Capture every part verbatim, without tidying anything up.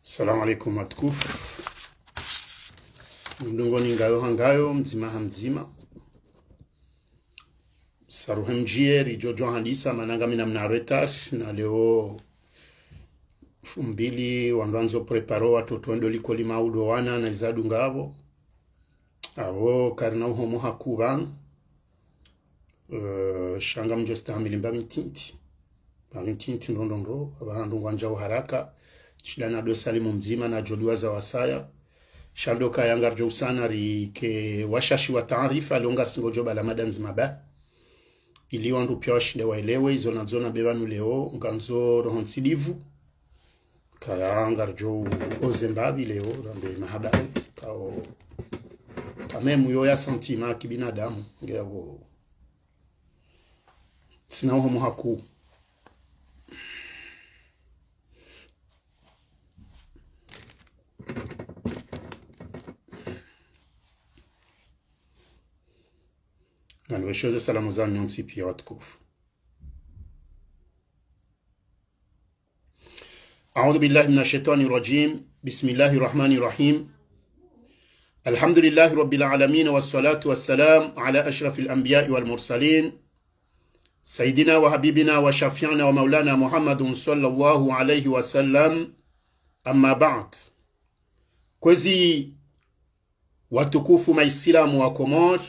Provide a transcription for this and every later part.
Salamu alaikum watukufu. Mdungoni ngayo ha ngayo, mdzima ha mdzima. Saruhe mdjiye, ridjo djuwa handisa, mana ngami na mna retard, na leo mfumbili, wandru wandzo préparo, watoto wendo likoli maudo wana, na izadu ngapvo. Apvo karina uhomo hakuu pvanu. Eh, sha ngamdjo stahamili mba mititi. Mba mititi ndo ndo ndo, apvaha ndrongoo ngwandjao haraka. Shida na do salimu mdzima na djo duwa za wasaya. Sha ndo kaya ngaridjo usana rike washashi wa taarifa, leo ngarisingodjo bala mada ndzima ba. Ili wandru pia washinde waelewe, izo nazo nabeba pvanu leo, ngandzo roho ntsidivu. Kaya ngaridjo oze mbapvi leo, rambe mahabari, kao, quand même yo ya sentiment kibinadamu, ngeyapvo. Tsina uhomo hakuu. Nganipveshoze salamu zanyu nyontsi pia watukufu. أعوذ بالله من الشيطان الرجيم. بسم الله الرحمن الرحيم. الحمد لله رب العالمين، والصلاة والسلام على أشرف الأنبياء والمرسلين، سيدنا وحبيبنا وشفيعنا ومولانا محمد صلى الله عليه وسلم. أما بعد. Kwezi watukufu maisilamu wa Komori,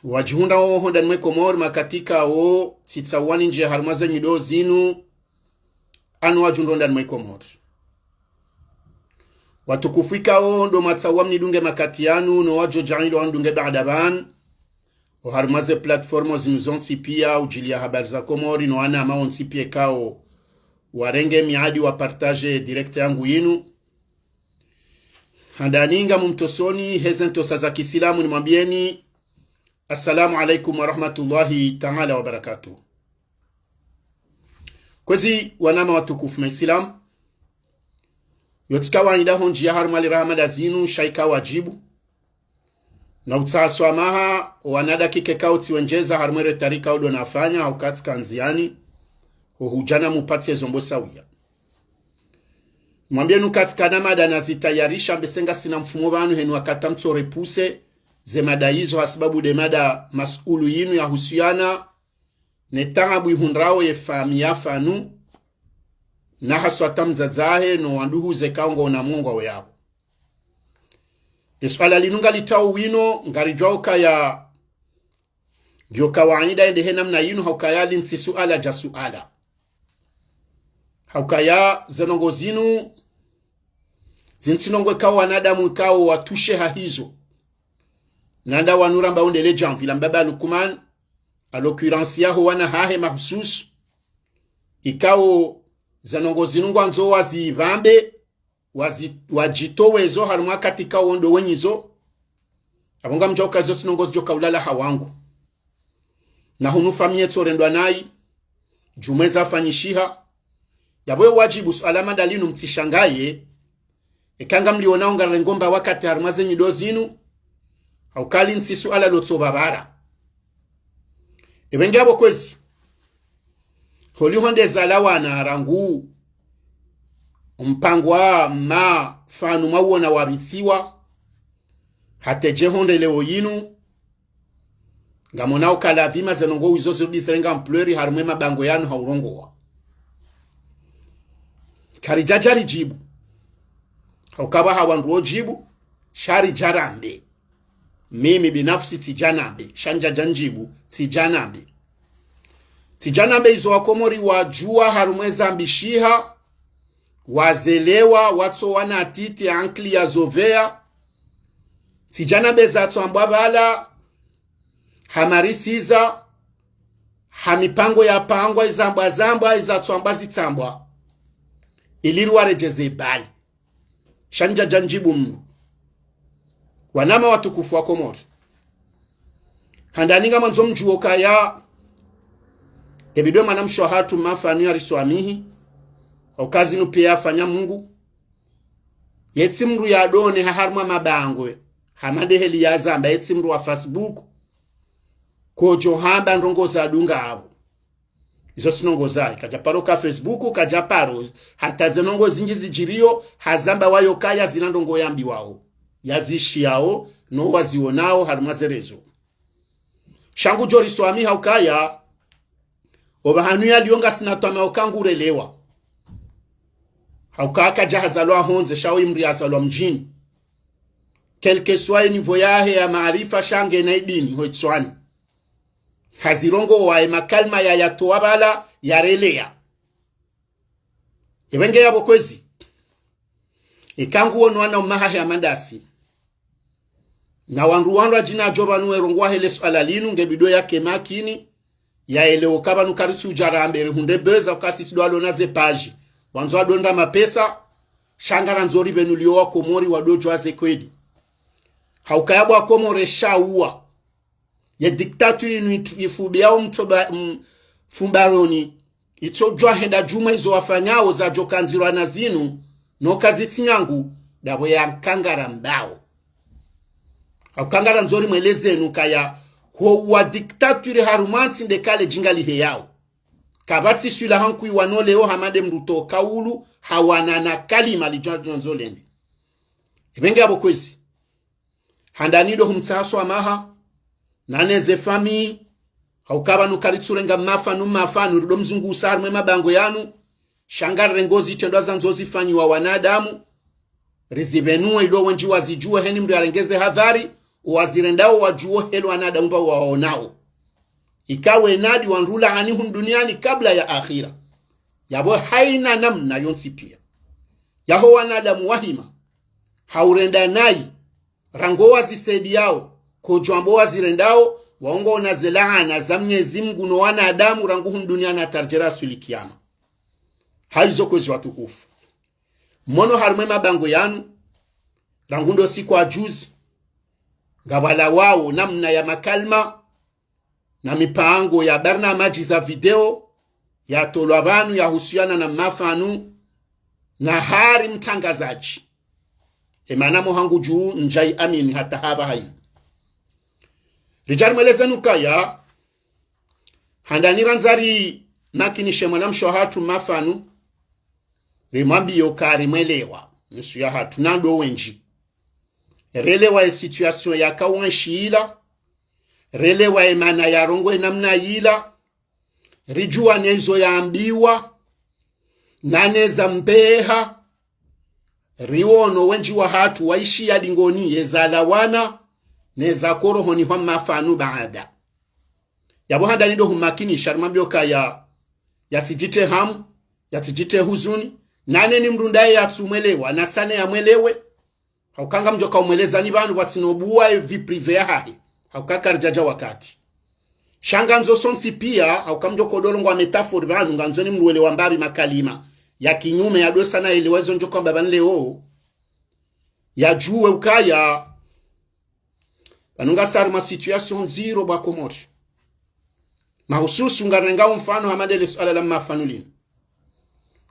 wadjihundrao hondani mwe Komori, makatika wo tsitsaha wandjiye harumwa ze nyido zinu, anu wadjihundra hondani mwe Komori. Watukufu ikao ndo matsahua mnidunge makati yanu, no wadjo djaanilwa wandunge baada pvanu, oharumwa ze plateforme zinu zontsi pia, udjili ya habari za Komori, no wanama wontsi pia ikao warenge miadi wa partage direct yangu yinu. Handani ngamumtosoni heze ntosa za kisilamu nimwambieni, Assalamu alaikum wa rahmatullahi ta'ala wa barakatuh. Kwezi wanama watukufu maisilamu, yo tsika wanyida hondjiya harumwa li rahamada zinu, sha ika wadjibu. Na utsaha swamaha, wana dakika ikao tsiwendjeza harumwa le tarika udo nafanya, hauka tsika ndziani, ho hudjana mupatse zombo sawiya. Mwambienu katsika na mada nazitayarisha, mbese ngasina mfumo pvanu henu wakati mtso repousser ze mada izo, hasibabu nde mada mas'ulu yinu yahusuyana ne taabu ihundrao ye famiyi ya fanu, na haswa ta mdzadze wahe no wanduhuze ikao ngwao na mungwa weyapvo. Le suala linu ngalitsahao wino, ngaridjuwao ukaya ngiyo kawaida yende he namna yinu, haukaya linu tsi suala dja suala. Haukaya ze ndrongoo zinu, zinu tsi ndrongoo ikao wanadamu ikao watrushe ha hizo. Nanda wanu ramba undele djamvi la mbaba Lukman, à l'occurrence yaho wana hahe mahususu, ikao ze ndrongoo zinu ngwandzo wazipvambe, wazi-, wadjitowe zo harumwa wakati ikao wo ndo wenyizo. Apvo ngamdjuwao uka zo tsi ndrongoo zidjo kaulala ha wangu. Na hunu famiyi tso rendwa nayi, djumwa eza fanyishiha. Yapvo ye wadjibu suala mada linu mtsishangaye, eka ngamlionao ngarirengao mba wakati harumwa ze nyido zinu, hauka linu tsi suala lotso pvapvara. Epvo nge apvo kwezi, holiho nde zalawana rangu mpango wa ma fanu mwauona wapvitsiwa, hata dje hondre leo yinu, ngamonao uka ladhima ze ndrongoo izo zirudi zirenga ampleur harumwa ye mabango yanu haurongowa. Karidja dja ridjibu. Hauka pvaha wandru wodjibu, sha ridja rambe. Mimi binafsi tsidja nambe, sha ndjadja ndjibu, tsidja nambe. Tsidja nambe izo Wakomori wadjuwa harumwa eza mbishiha, wazelewa, watso wana titi, ankili ya zopveya. Tsidja nambe zatso ambwa pvala, ha marisiza, ha mipango yapangwa, izambwa zambwa, izatso ambwa zitsambwa. Ili riwaredjeze bali. Sha ndjadja ndjibu mndru. Wanama watukufu wa Komori. Handani ngamwandzo mdjuwe ukaya, ebidwe mwanamshe wahatru ma fanu yariswamihi, hauka zinu pia yafanya Mungu. Ye tsi mndru yadone ha harumwa mabango, hama ndeheli yazamba, ye tsi mndru wa Facebook, kodjo hamba ndrongoo zadunga apvo. Izo tsi ndrongoo zahe, kadja paro ka Facebook, kadja paro. Hata ze ndrongoo zindji zidjiriyo, hazamba waye ukaya zina ndrongoo yambiwao, yazishiyao, no wazionao harumwa ze réseaux. Sha ngudjo riswamiha ukaya, opvahanu yaliyo ngasina twamaya uka ngurelewa. Hauka kadja hazalwa hondze, sha oyi mdru yazalwa mdjini. Quel que soit niveau yahe ya maarifa, sha ngena idini ho itswani. Hazirongowa ye makalima yayatowa pvala yareleya. Epvenge yapvo kwezi. Eka nguono wana umahahe ya mandasi, na wandru wandru wadjina adjo pvanu werongowa hele suala linu, nge bidi yake makini, yaelewe uka pvanu karitsu udja rambe rihundre buzz, uka sisi ndo walona ze page, wandzo wadonda mapesa, sha ngarandzo ripvenuliyo wa Komori wadodjuwa ze kweli. Hauka yapvo wa Komori shauwa. Ye dictature inu itu-, ifubiyao mtoba-, m-, fumbaroni, itsodjuwa henda djumwa izo wafanyao zadjo kandzirwa na zinu, no kazitsi nyangu, ndapvo ya nkangara mbao. Hauka ngarandzo rimwelezeni ukaya, ho wa dictature harumwa ntsi nde kale djinga liheyao. Kapvatsi swila hankuu iwanoleo hama nde mdru utowa kaulu, hawana na kalima lidjo ndzo lende. Epvenge yapvo kwezi. Handani ndo humtsaha swamaha, nane ze famille, hauka pvanu karitsurenga mafanu, mafanu, rido mzungusa harimwe mabangwe yanu, sha ngarirengo zitrendwa zandzo zifanyiwa wanadamu, rizipvenuwe ilo wendji wazidjuwe heni mdru yarenge ze hadhari, owazirendao wadjuwe heli wanadamu pvao waonao. Ikawe nadi wandru laani hunu duniani kabla ya akhira. Yapvo haina namna yontsi pia. Yaho wanadamu wahima, haurenda nayi, rangu wazisaidiyao, kodjwamba wazirendao, waongoona ze laana za Mnyezi Mngu no wanadamu rangu hunu duniani hata ridjera swili kiyama. Hayizo kwezi watukufu. Mono harimwe mabangwe yanu, rangu ndo siku ya juzi, ngapvwalawao namna ya makalima, na mipango ya barnamaji za video yatolwa pvanu yahusuyana na mafanu, na hari mtrangazadji. Emana mo hangu dju ndjayi amini hata hapvaha hayi. Ridja rimwelezeni ukaya, handani randza rimakinishe mwanamshe wahatru mafanu, rimwambiyo uka rimwelewa, nusu yahatru, na ndo wendji. Relewa ye situation yaka wanshi ila, relewa ye mana yarongowa ye namna ila, ridjuwa nezo yambiwa, nane za mbeha, riwono wendji wahatru waishiya dingoni yeza lawana, neza korohoni hwa mafanu baada. Yapvo handani ndo humakinisha, rimwambiyo ukaya, yatsidjitre hamu, yatsidjitre huzuni, nane ni mdru ndaye yatsumwelewa, nasane yamwelewe, hauka ngamdjoka umwelezani pvanu pvatsina ubuwa ye vie privée yahahe. Hauka karidjadja wakati. Sha ngandzo sontsi pia, hauka mdjoko dorongowa métaphore pvanu, ngandzo ni mdru welewa mbapvi makalima ya kinyume ya dosa na elewa izo ndjoko amba pvanu leo. Yadjuwe ukaya, pvanu ngasi harimwa situation ndziro bo wa Komori. Mahususu ngarengao mfano hama ndele suala la mafanu linu.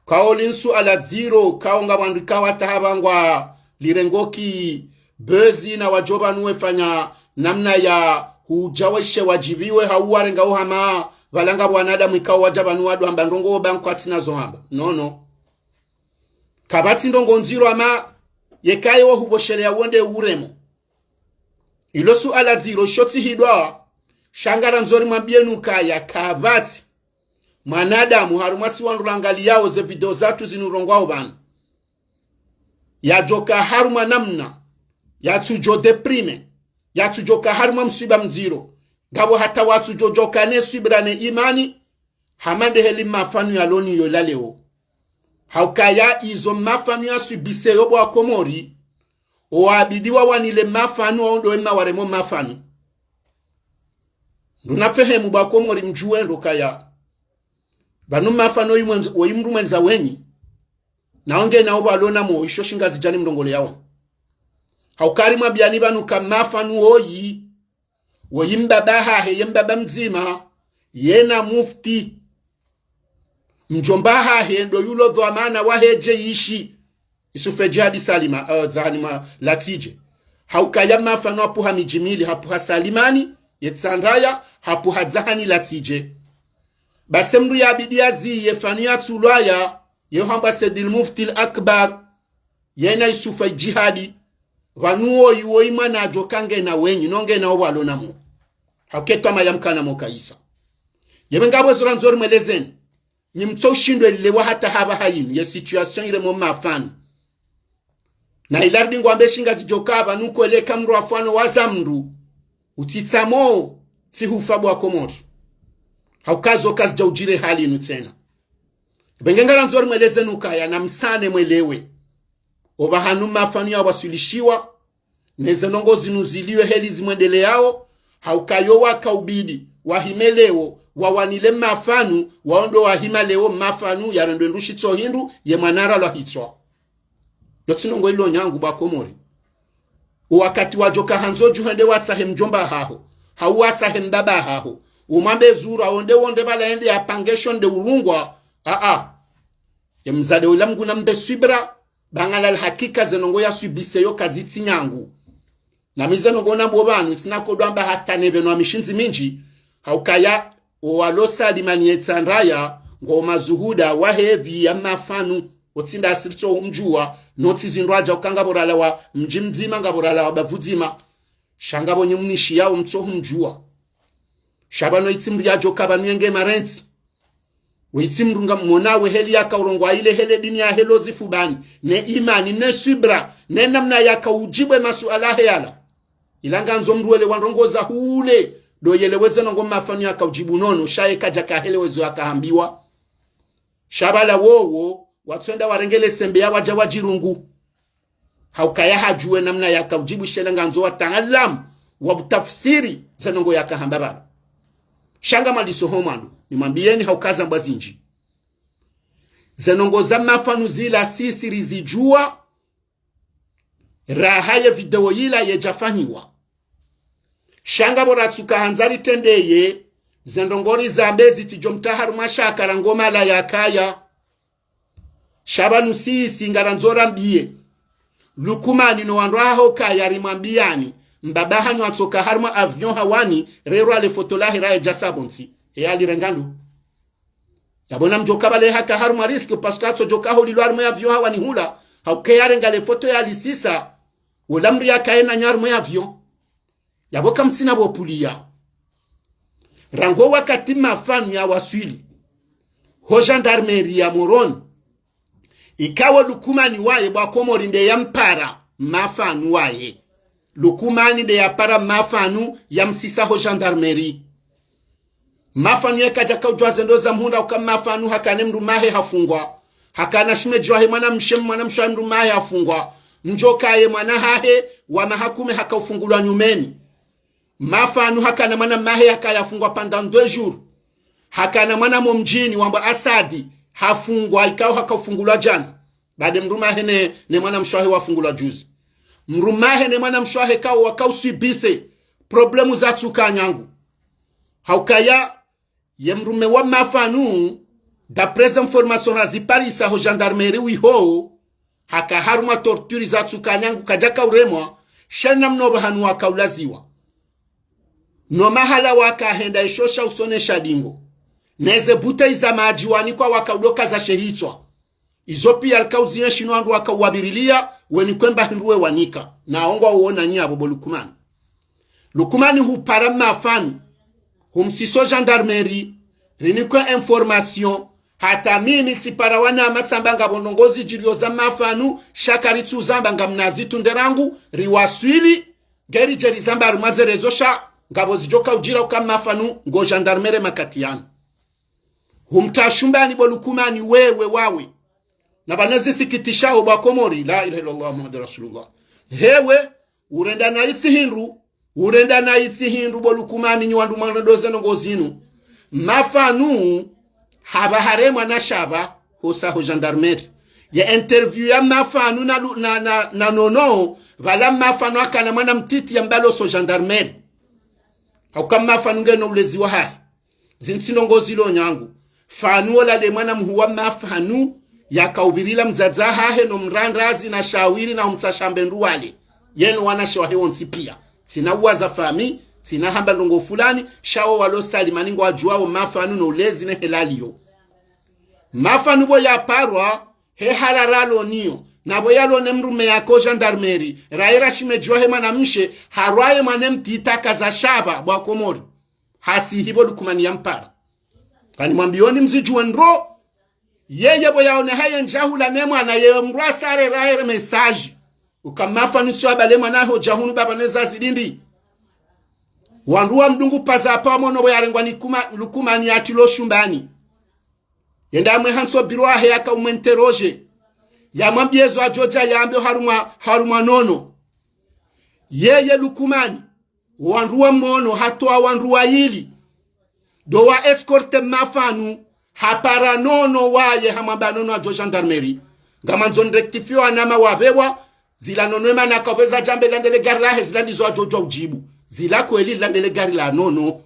Kao li nsuala dziro, kao ngapvo wandru kao hata hapvangwa lirengo ki buzz na wadjo pvanu wefanya namna ya hudja waishe wadjibiwe hau warengao hama pvala ngapvo wanadamu ikao wadja pvanu wado hamba ndrongoo pvanu kwatsina zo hamba. No, no. Kapvatsi ndrongoo ndziro hama yekaye wo hupvosheleya wo nde uremo. Ilo suala dziro isho tsi hidwa, sha ngarandzo rimwambiyeni ukaya kapvatsi mwanadamu harumwa si wandru rangaliyao ze video zatru zinu rongowao pvanu, yadjoka harumwa namna, yatsudjo déprimer, yatsudjoka harumwa mswiba mdziro, ngapvo hata watsudjodjoka ne swibira ne imani, hama nde heli mafanu yalo niyo la leo. Haukaya izo mafanu yaswibiseyo bo wa Komori, owabidi wawanile mafanu, wao ndo wema waremo mafanu. Nduna fehemu bo wa Komori mdjuwe ndo ukaya pvanu mafanu oyi mwenz-, oyi mdru mwendza wenyi, na onge na opvalo na mo isho shinga zidjani mlongole yao. Hauka rimwambiyani pvanu ka mafanu oyi, woyi mbaba hahe, ye mbaba mdzima, yena mufti. Mdjomba hahe ndo yulo dhwamana wahe djeyishi, Yusuf Djihadi Salima, eh, dzahani mwa Latidje. Haukaya mafanu hapvuha midji mili, hapvuha Salimani, ye Tsandraya, hapvuha dzahani Latidje. Basi mndru yabidi yaziye fanu yatsulwaya, ye hambwa Sayyidil Muftil Akbar, yena Yusufa Jihadi, pvanu woyi woyi mwana adjo kangena wenyi, nongena opvalo namo. Hauka etwamaya mkana mo kayisa. Yebe ngapvo ezo randzo rimwelezeni. Nyi mtso ushindwe lilewa hata hapvaha yinu, ye situation iremwa mafanu. Na ila ridi ngwambe shinga zidjoka pvanu kweleka mndru afwano waza mndru. Utsitsamo, tsihufa bo Wakomori. Hauka zo kazidja udjiri hali inu tsena. Be nge ngarandzo rimwelezeni ukaya na msane mwelewe. Opvahanu mafanu yawaswilishiwa, neze ndrongoo zinu ziliyo heli zimwendeleao, hauka yo waka ubidi, wahime leo, wawanile mafanu, wao ndo wahima leo mafanu, yarendwe ndrushi tso hindru, ye mwana ralwa hitswa. Yo tsi ndrongoo ilo nyangu bo Wakomori. Owakati wadjoka handzo djuhende watsahe mdjomba haho, hau watsahe mbaba haho, umwambe zura, onde wonde pvala ende yapange sho nde urungwa, a-a. Ye mzade wila Mngu nambe swibra, ba ngalal hakika ze ndrongoo yaswibise yo kazitsi nyangu. Na mi ze ndrongoo nambo pvanu, tsina kodwamba hata nepvenwa mishindzi mindji, haukaya, owalosa limani yetsandraya, ngo mazuhuda, wahe pvi ya mafanu, otsinda asirtso umdjuwa, no tsi zindru adja uka ngapvo ralawa mdji mdzima, ngapvo ralawa bavu dzima. Sha ngapvo nyi mnishiyao mtso humdjuwa. Sha pvanu itsi mndru yadjoka pvanu yenge marentsi. Wetsi mndru ngamwona we heli yaka urongoa ile hele dini yahe lo zifubani, ne imani, ne swibra, ne namna yaka udjibu ye masuala yahe yala. Ila ngandzo mndru welewa ndrongoo za hule, ndo yelewe ze ndrongoo mafanu yaka udjibu nono, sha ye kadjaka helewa ezo yaka hambiwa. Sha pvala wowo, watswenda warenge le sembe ya wadja wadjirungu. Haukaya hadjuwe namna yaka udjibu sha ila ngandzo wataalamu wa utafsiri ze ndrongoo yaka hamba pvala. Sha ngamaliso ho mwando, nimwambiyeni hauka zambwa zindji. Ze ndrongoo za mafanu zila sisi rizidjuwa, raha ye video yila yedjafanyiwa. Sha ngapvo ratsuka handza ritrendeye, ze ndrongoo rizambe zitsidjo mtra harumwa shaka ra ngoma la yakaya. Sha pvanu sisi ngarandzo rambiye. Lukumani no wandru waho kaya rimwambiyani, mbaba hanyu atsoka harumwa avion hawani, rerwa le foto lahe raye djasa pvontsi. Eya lirenga ndo. Yapvo namdjoka pvale haka harumwa risque, parce que atsodjoka holilwa harumwa avion hawani hula, hauka yarenga le foto yalisisa, wola mndru yaka yena nyi harumwa avion. Yapvo kamtsina pvo puliya. Rangu wakati mafanu yawaswili ho gendarmerie ya Moroni, ikao Lukumani waye bo Wakomori nde yampara mafanu waye. Lukumani nde yapara mafanu yamsisa ho gendarmerie. Mafanu yeka djaka udjuwa ze ndrongoo za mhundra uka mafanu hakana mndru mahe hafungwa. Hakana shemedji wahe mwanamshe, mwanamshe wahe mndru mahe hafungwa. Mdjoka ye mwana hahe wa maha kume haka ufungulwa nyumeni. Mafanu hakana mwana mahe yaka yafungwa pendant deux jours. Hakana mwana mo mdjini wambwa Asadi hafungwa ikao haka ufungulwa djana. Baada mndru mahe ne, ne mwanamshe wahe wafungulwa juzi. Mndru mahe ne mwanamshe wahe kao waka uswibise problemu za tsuka nyangu. Haukaya ye mndru mme wa mafanu, d'après information raziparisa ho gendarmerie wiho, haka harumwa torture za tsuka nyangu kadjaka uremwa, sha namna opvahanu waka ulaziwa. No mahala waka henda isho sha usone sha dingo. Neze bouteille za madji wanikwa waka udoka za shehitswa. Izo piya rika uziyenshi no wandru waka uwabiriliya, wenikwe mba hindru we wanika. Na ongwa uona nyi apvo bo Lukumani. Lukumani hupara mafanu. Humsiso gendarmerie. Rinikwe information. Hata mimi tsipara wanama tsamba ngapvo ndrongoo zidjiriyo za mafanu, sha karitsu zamba ngamna zitunde rangu, riwaswili, ngeri djeri zamba harumwa ze réseaux sha, ngapvo zidjoka udjira uka mafanu, ngo gendarmerie makati yanu. Humtra shumbani bo Lukumani wewe wawe. Na pvanu zisikitishao bo Wakomori, la ilaha illallah Muhammadu Rasulullah. Hewe, urenda na itsi hindru, urenda na itsi hindru bo Lukumani nyi wandru mwana doze ndrongoo zinu. Mafanu, hapva haremwa na shapva, hosa ho gendarmerie. Ya interview ya mafanu na, lu- na, na, na nono, pvala mafanu hakana mwana mtiti yambalo so gendarmerie. Hauka mafanu ngeno ulezi wahahe. Zintsi ndrongoo zilo nyangu. Fanu ola le mwana mhuu wa mafanu, yaka ubirila mdzadze hahe no mrandrazi na shawiri na umtsa shambe ndru wale. Yeno wanashe wahe wontsi piya. Tsina uwaza fami, Tsina hamba ndrongo fulani, sha wo walo Salimani ngwadjuwao Mafanu no ulezi ne helali yo. Mafanu pvo yaparwa, he harara lo niyo, na pvo yalo ne mdrume yaka ho gendarmerie, raye ra shimedji wahe mwanamshe, harwaye mwana mtiti haka za shaba bo wa Komori. Hasihi pvo Lukumani yampara. Kani mwambiyoni mzidjuwe ndro, yeye pvo yaone haye ndjahula ne mwana, yeye mdru asare raye message. Uka Mafanu tsi wabale mwana ho djahunu baba ne zazi lindi. Wandru wamdungu paza pvwa mono pvo yarengwa ni kuma, Lukumani yatrilwa shumbani. Yende yamwe hantsi o biro wahe yaka umwe interroger. Yamwambiye zo adjodja yambe harumwa, harumwa Nono. Yeye Lukumani, wandru wamono, hatowa wandru wayili. Ndo wa escorter Mafanu, hapara Nono waye hamwamba Nono adjo gendarmerie. Ngamwandzo nirectifier wanama wapvewa, zila Nono emana kapvweza djambe lande le gari lahe, zila ndizo adjodjuwa udjibu. Zila kweli lande le gari la Nono.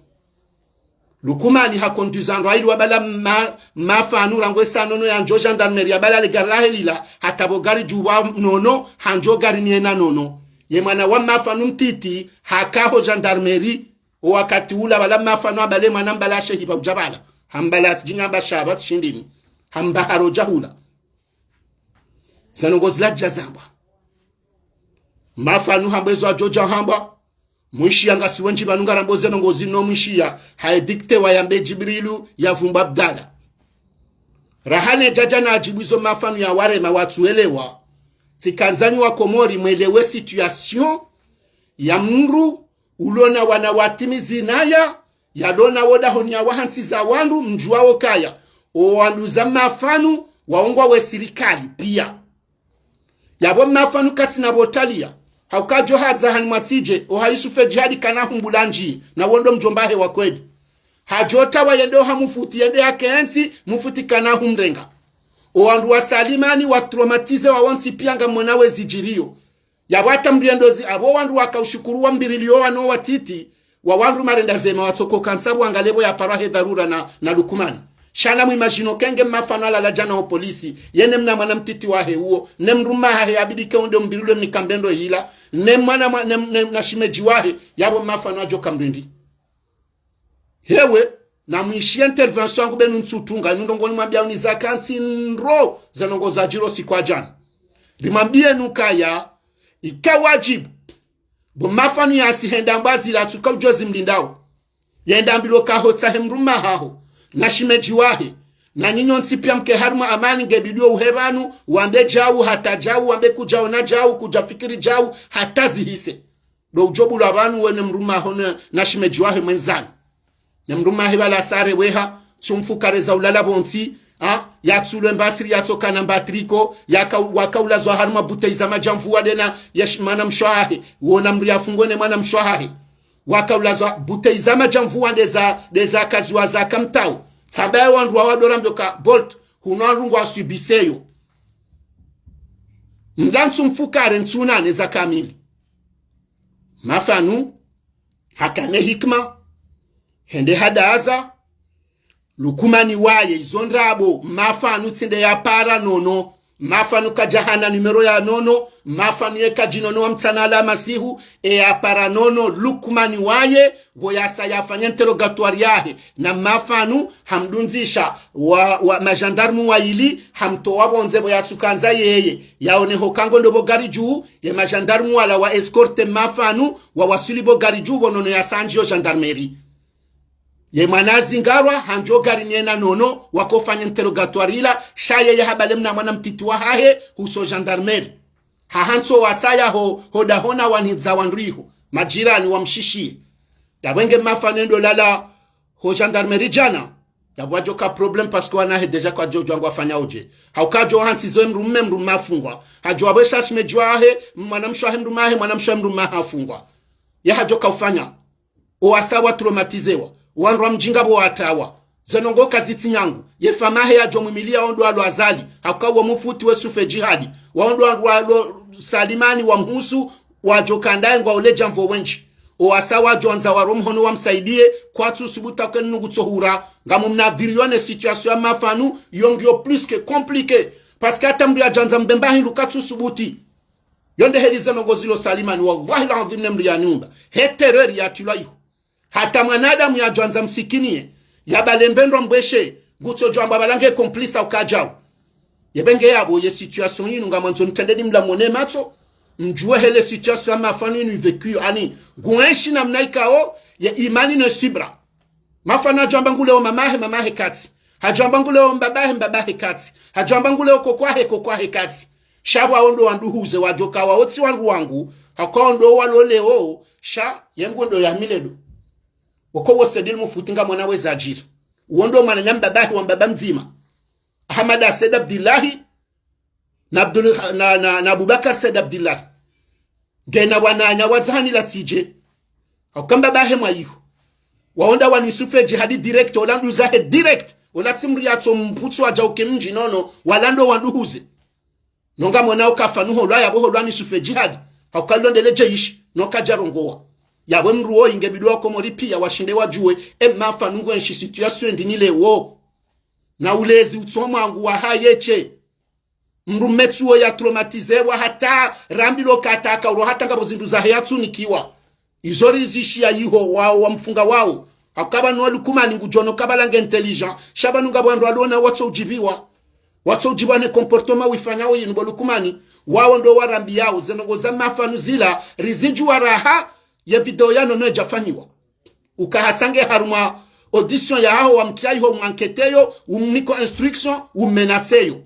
Lukumani haconduisa ndro ayili wabala ma, Mafanu rangu esa Nono yandjo gendarmerie yabala le gari lahe lila, hata pvo gari dju pvwa Nono, handjo gari ni ena Nono. Ye mwana wa Mafanu mtiti, haka ho gendarmerie, o wakati ula pvala Mafanu abale mwana mbala shehi pva udja pvala. Hambala atsi djinga mba shaba atsi shindrini. Hamba haro djahula. Ze ndrongo zila dja zambwa. Mafanu hamba ezo adjodja hamba. Mwishiya ngasi wendji pvanu ngarambo ze ndrongo zinu mwishiya, ha edicté wayambe Djibrilu ya Vumbu Abdala. Raha ne djadja na adjibu izo Mafanu yawarema watsuelewa. Tsikandza nyi wa Komori mwelewe situation ya mdru, ulo na wana watimizi naya, yalo na wo dahoni ya wahantsi za wandru, mdjuwa wo kaya. O wandru za Mafanu, waongwa we sirikali, piya. Yapvo Mafanu katsina pvo taliya. Hauka djo hadza hani mwatsidje, oha Yusufe Djihadi kana humbula ndji, na wo ndo mdjomba hahe wa kweli. Hadjo tawa yende oha mufuti yende yakentsi, mufuti kana humrenga. O wandru wa Salimani wa traumatisé wa wontsi piya ngamwona we zidjiriyo. Yapvo hata mriendozi, apvo wandru waka ushukuru wa mbiriliyo wano watiti, wa wandru marenda zema watsoko kantsa pvo wangale pvo yaparwa he dharura na, na Lukumani. Sha na mwimagino kenge Mafanu alala djana ho polisi, ye ne mna mwana mtiti wahe uwo, ne mdrume hahe yabidi ke unde umbirilwe mnikambendo hila, ne mwana mwa, ne, ne, na shimedji wahe, yapvo Mafanu adjo kamrindi. Hewe, na mwishiye intervention yangu benu ntsutunga, inu ndrongo nimwambiya uni za kantsi ndro, ze ndrongo zadjiri siku wa djana. Rimwambiye nukaya, ika wadjibu. Bo Mafanu yasi henda mbwa zila tsuka udjo zimlindao. Yenda mbilwa ka hotsahe mdrume haho, na shimedji wahe. Na nyinyi nyontsi piya mke harumwa amani nge bidi wo uhe pvanu, wambe djau, hata djau, wambe kudjaona djau, kudjafikiri djau, hata zihise. Ndo udjo bulwa pvanu we ne mdrume haho ne, na shimedji wahe mwendzani. Ne mdrume hahe pvala sare weha, tsi umfukare za ulala pvontsi, ha, yatsulwe mbasiri yatsokana mbatriko, yaka, waka ulazwa harumwa bouteille za madjamvu wa ndena, ya shi, mwana mshe wahahe, wona mdru yafungwe ne mwana mshe wahahe. Waka ulazwa bouteille za madjamvu wa ndeza, ndeza kaziwa za kamtao. Tsamba ya wandru wa wadora mbio ka Bolt, huno wandru ngwa subiseyo. Mdru ntsu mfukare ntsu nane za kamili. Mafanu, hakane hikima, hende hadaza, Lukumani waye, izo ndrabo, Mafanu tsi nde yapara Nono, Mafanu kadjahana numéro ya Nono, Mafanu ye kadji Nono wa mtsana ala masihu, e yapara Nono, Lukumani waye, pvo yasa yafanya interrogatoire yahe, na Mafanu, hamdundzisha, wa, wa, magendarme wayili, hamtowa pvondze pvo yatsukandza yeye, yaone ho kango ndo pvo gari dju, ye magendarme wala wa escorté Mafanu, wawaswili pvo gari dju pvo Nono yasa handjiyo gendarmerie. Ye mwana azingarwa, handjiyo gari ni ena Nono, wakofanya interrogatoire ila, sha yeye habale mna mwana mtiti wahahe, huso gendarmerie. Hahantsi o wasaya ho, ho dahoni wanidza wandru iho, majirani wamshishiye. Yapvo enge Mafanu endo lala, ho gendarmerie djana, yapvo wadjoka problème parce que wanahe déjà kwadjodjuwa ngwafanya udje. Hauka djo hantsi zo mdrume, mdrume hafungwa. Hadjo wabwesha shimedji wahe, mwana mshe wahe mdrume hahe, mwana mshe wahe mdrume hahe hafungwa. Ye hadjoka ufanya. O wasa wa traumatiséwa. Wandru wa mdjinga pvo watawa. Ze ndrongo kazitsi nyangu. Ye famiyi yahe yadjo mwimiliya wo ndo walo Azali. Hauka wo mufuti we Yusufe Djihadi. Wo ndo wandru walo Salimani wa mhusu, wadjo kandaye ngwa ule djamvu wendji. O wasa wadjo andza waro mhono wamsaidiye, kwatsu subutu ke nungu tsohura, ngamumnadhiriyo ne situation ya Mafanu, yo ngiyo plus que compliqué. Parce que hata mdru yadjandza mbemba hindru katsu subuti. Yo nde heli ze ndrongo zilo Salimani, wallahi l'azim ne mdru ya nyumba. He terreur yatrilwa iho. Hata mwanadamu yadjwandza msikiniye, yabale mbendwa mbweshe, ngutsodjo amba bala nge complice ukadjau. Yebe nge yapvo ye situation yinu ngamwandzo mtrendeni mla mwone matso, mdjuwe hele situation ya Mafanu yinu ivécu, ani, nguenshi namna ikao, ye imani ne subra. Mafanu hadjwamba nguleo mamahe, mamahe katsi. Hadjwamba nguleo mbabahe, mbabahe katsi. Hadjwamba nguleo kokwahe, kokwahe katsi. Sha pvwa wo ndo wandru huze wadjoka wao tsi wandru wangu, hauka wo ndo waloleo, sha, ye ngu ndo ya miledo. Woko wo Said El Moufouti ngamwona we zadjiri. Wo ndo mwananya mbabahe wa mbaba mdzima. Ahmada Said Abdillahi, na Abdul-, na, na, na Abubakar Said Abdillahi. Ngena wananya wadzahani la tsidje. Hauka mbabahe mwayiho. Wao nda wanu Yusufe Djihadi direct, ola nduzahe direct. Ola tsi mdru yatso mpvutso wadjauke mdji nono, wala ndo wandru huze. No ngamwona uka Fanu holwa, yapvo holwa ni Yusufe Djihadi. Hauka londele djeyishi, no kadjarongowa. Yapvo mdru wo inge bidi wa Komori piya washinde wadjuwe, e Mafanu nguenshi situation ndrini leo. Na ulezi utso mwangu wahaye she. Mdru metsu wo ya traumatisewa hata rambilwa kataka uro hata ngapvo zindru zahe yatsunikiwa. Izo rizishiya yiho wao wamfunga wao. Hauka pvanu Lukumani ngudjono kabala nge intelligent. Sha pvanu ngapvo wandru walona watso udjibiwa. Watso udjibiwa ne comportement wifanyao yinu bo Lukumani. Wao ndo warambiyao. Ze ndrongo za Mafanu zila rizidjuwa raha ye video ya nono yadjafanyiwa. Uka hasa nge harumwa audition yahaho wamtriya yiho umwanketeyo, umniko instruction, umenaceyo.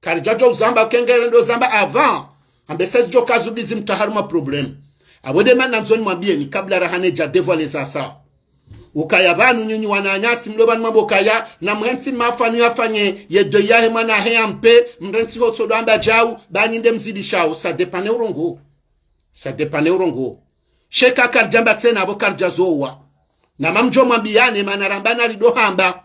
Karidjadjo uzamba ukengere ndo zamba avant. Ambe sezi djo kazu bizi mtaharu ma problème. Apvo nde mana nandzo nimwambiyeni kabla rahana dja dévoiler za sa. Ukaya pvanu nyinyi wananyasi mlo pvanu mwambo kaya na muhentsi Mafanu yafanye ye deuil yahe mwana hahe yampve, mrentsi hotso ndo amba djau, pvanu nde mzidishao, ça dépend ne urongowo. Ça dépend ne urongowo. Sha eka karidjamba tsena apvo karidjazowa. Na mamdjo mwambiyane mana ramba na rido hamba.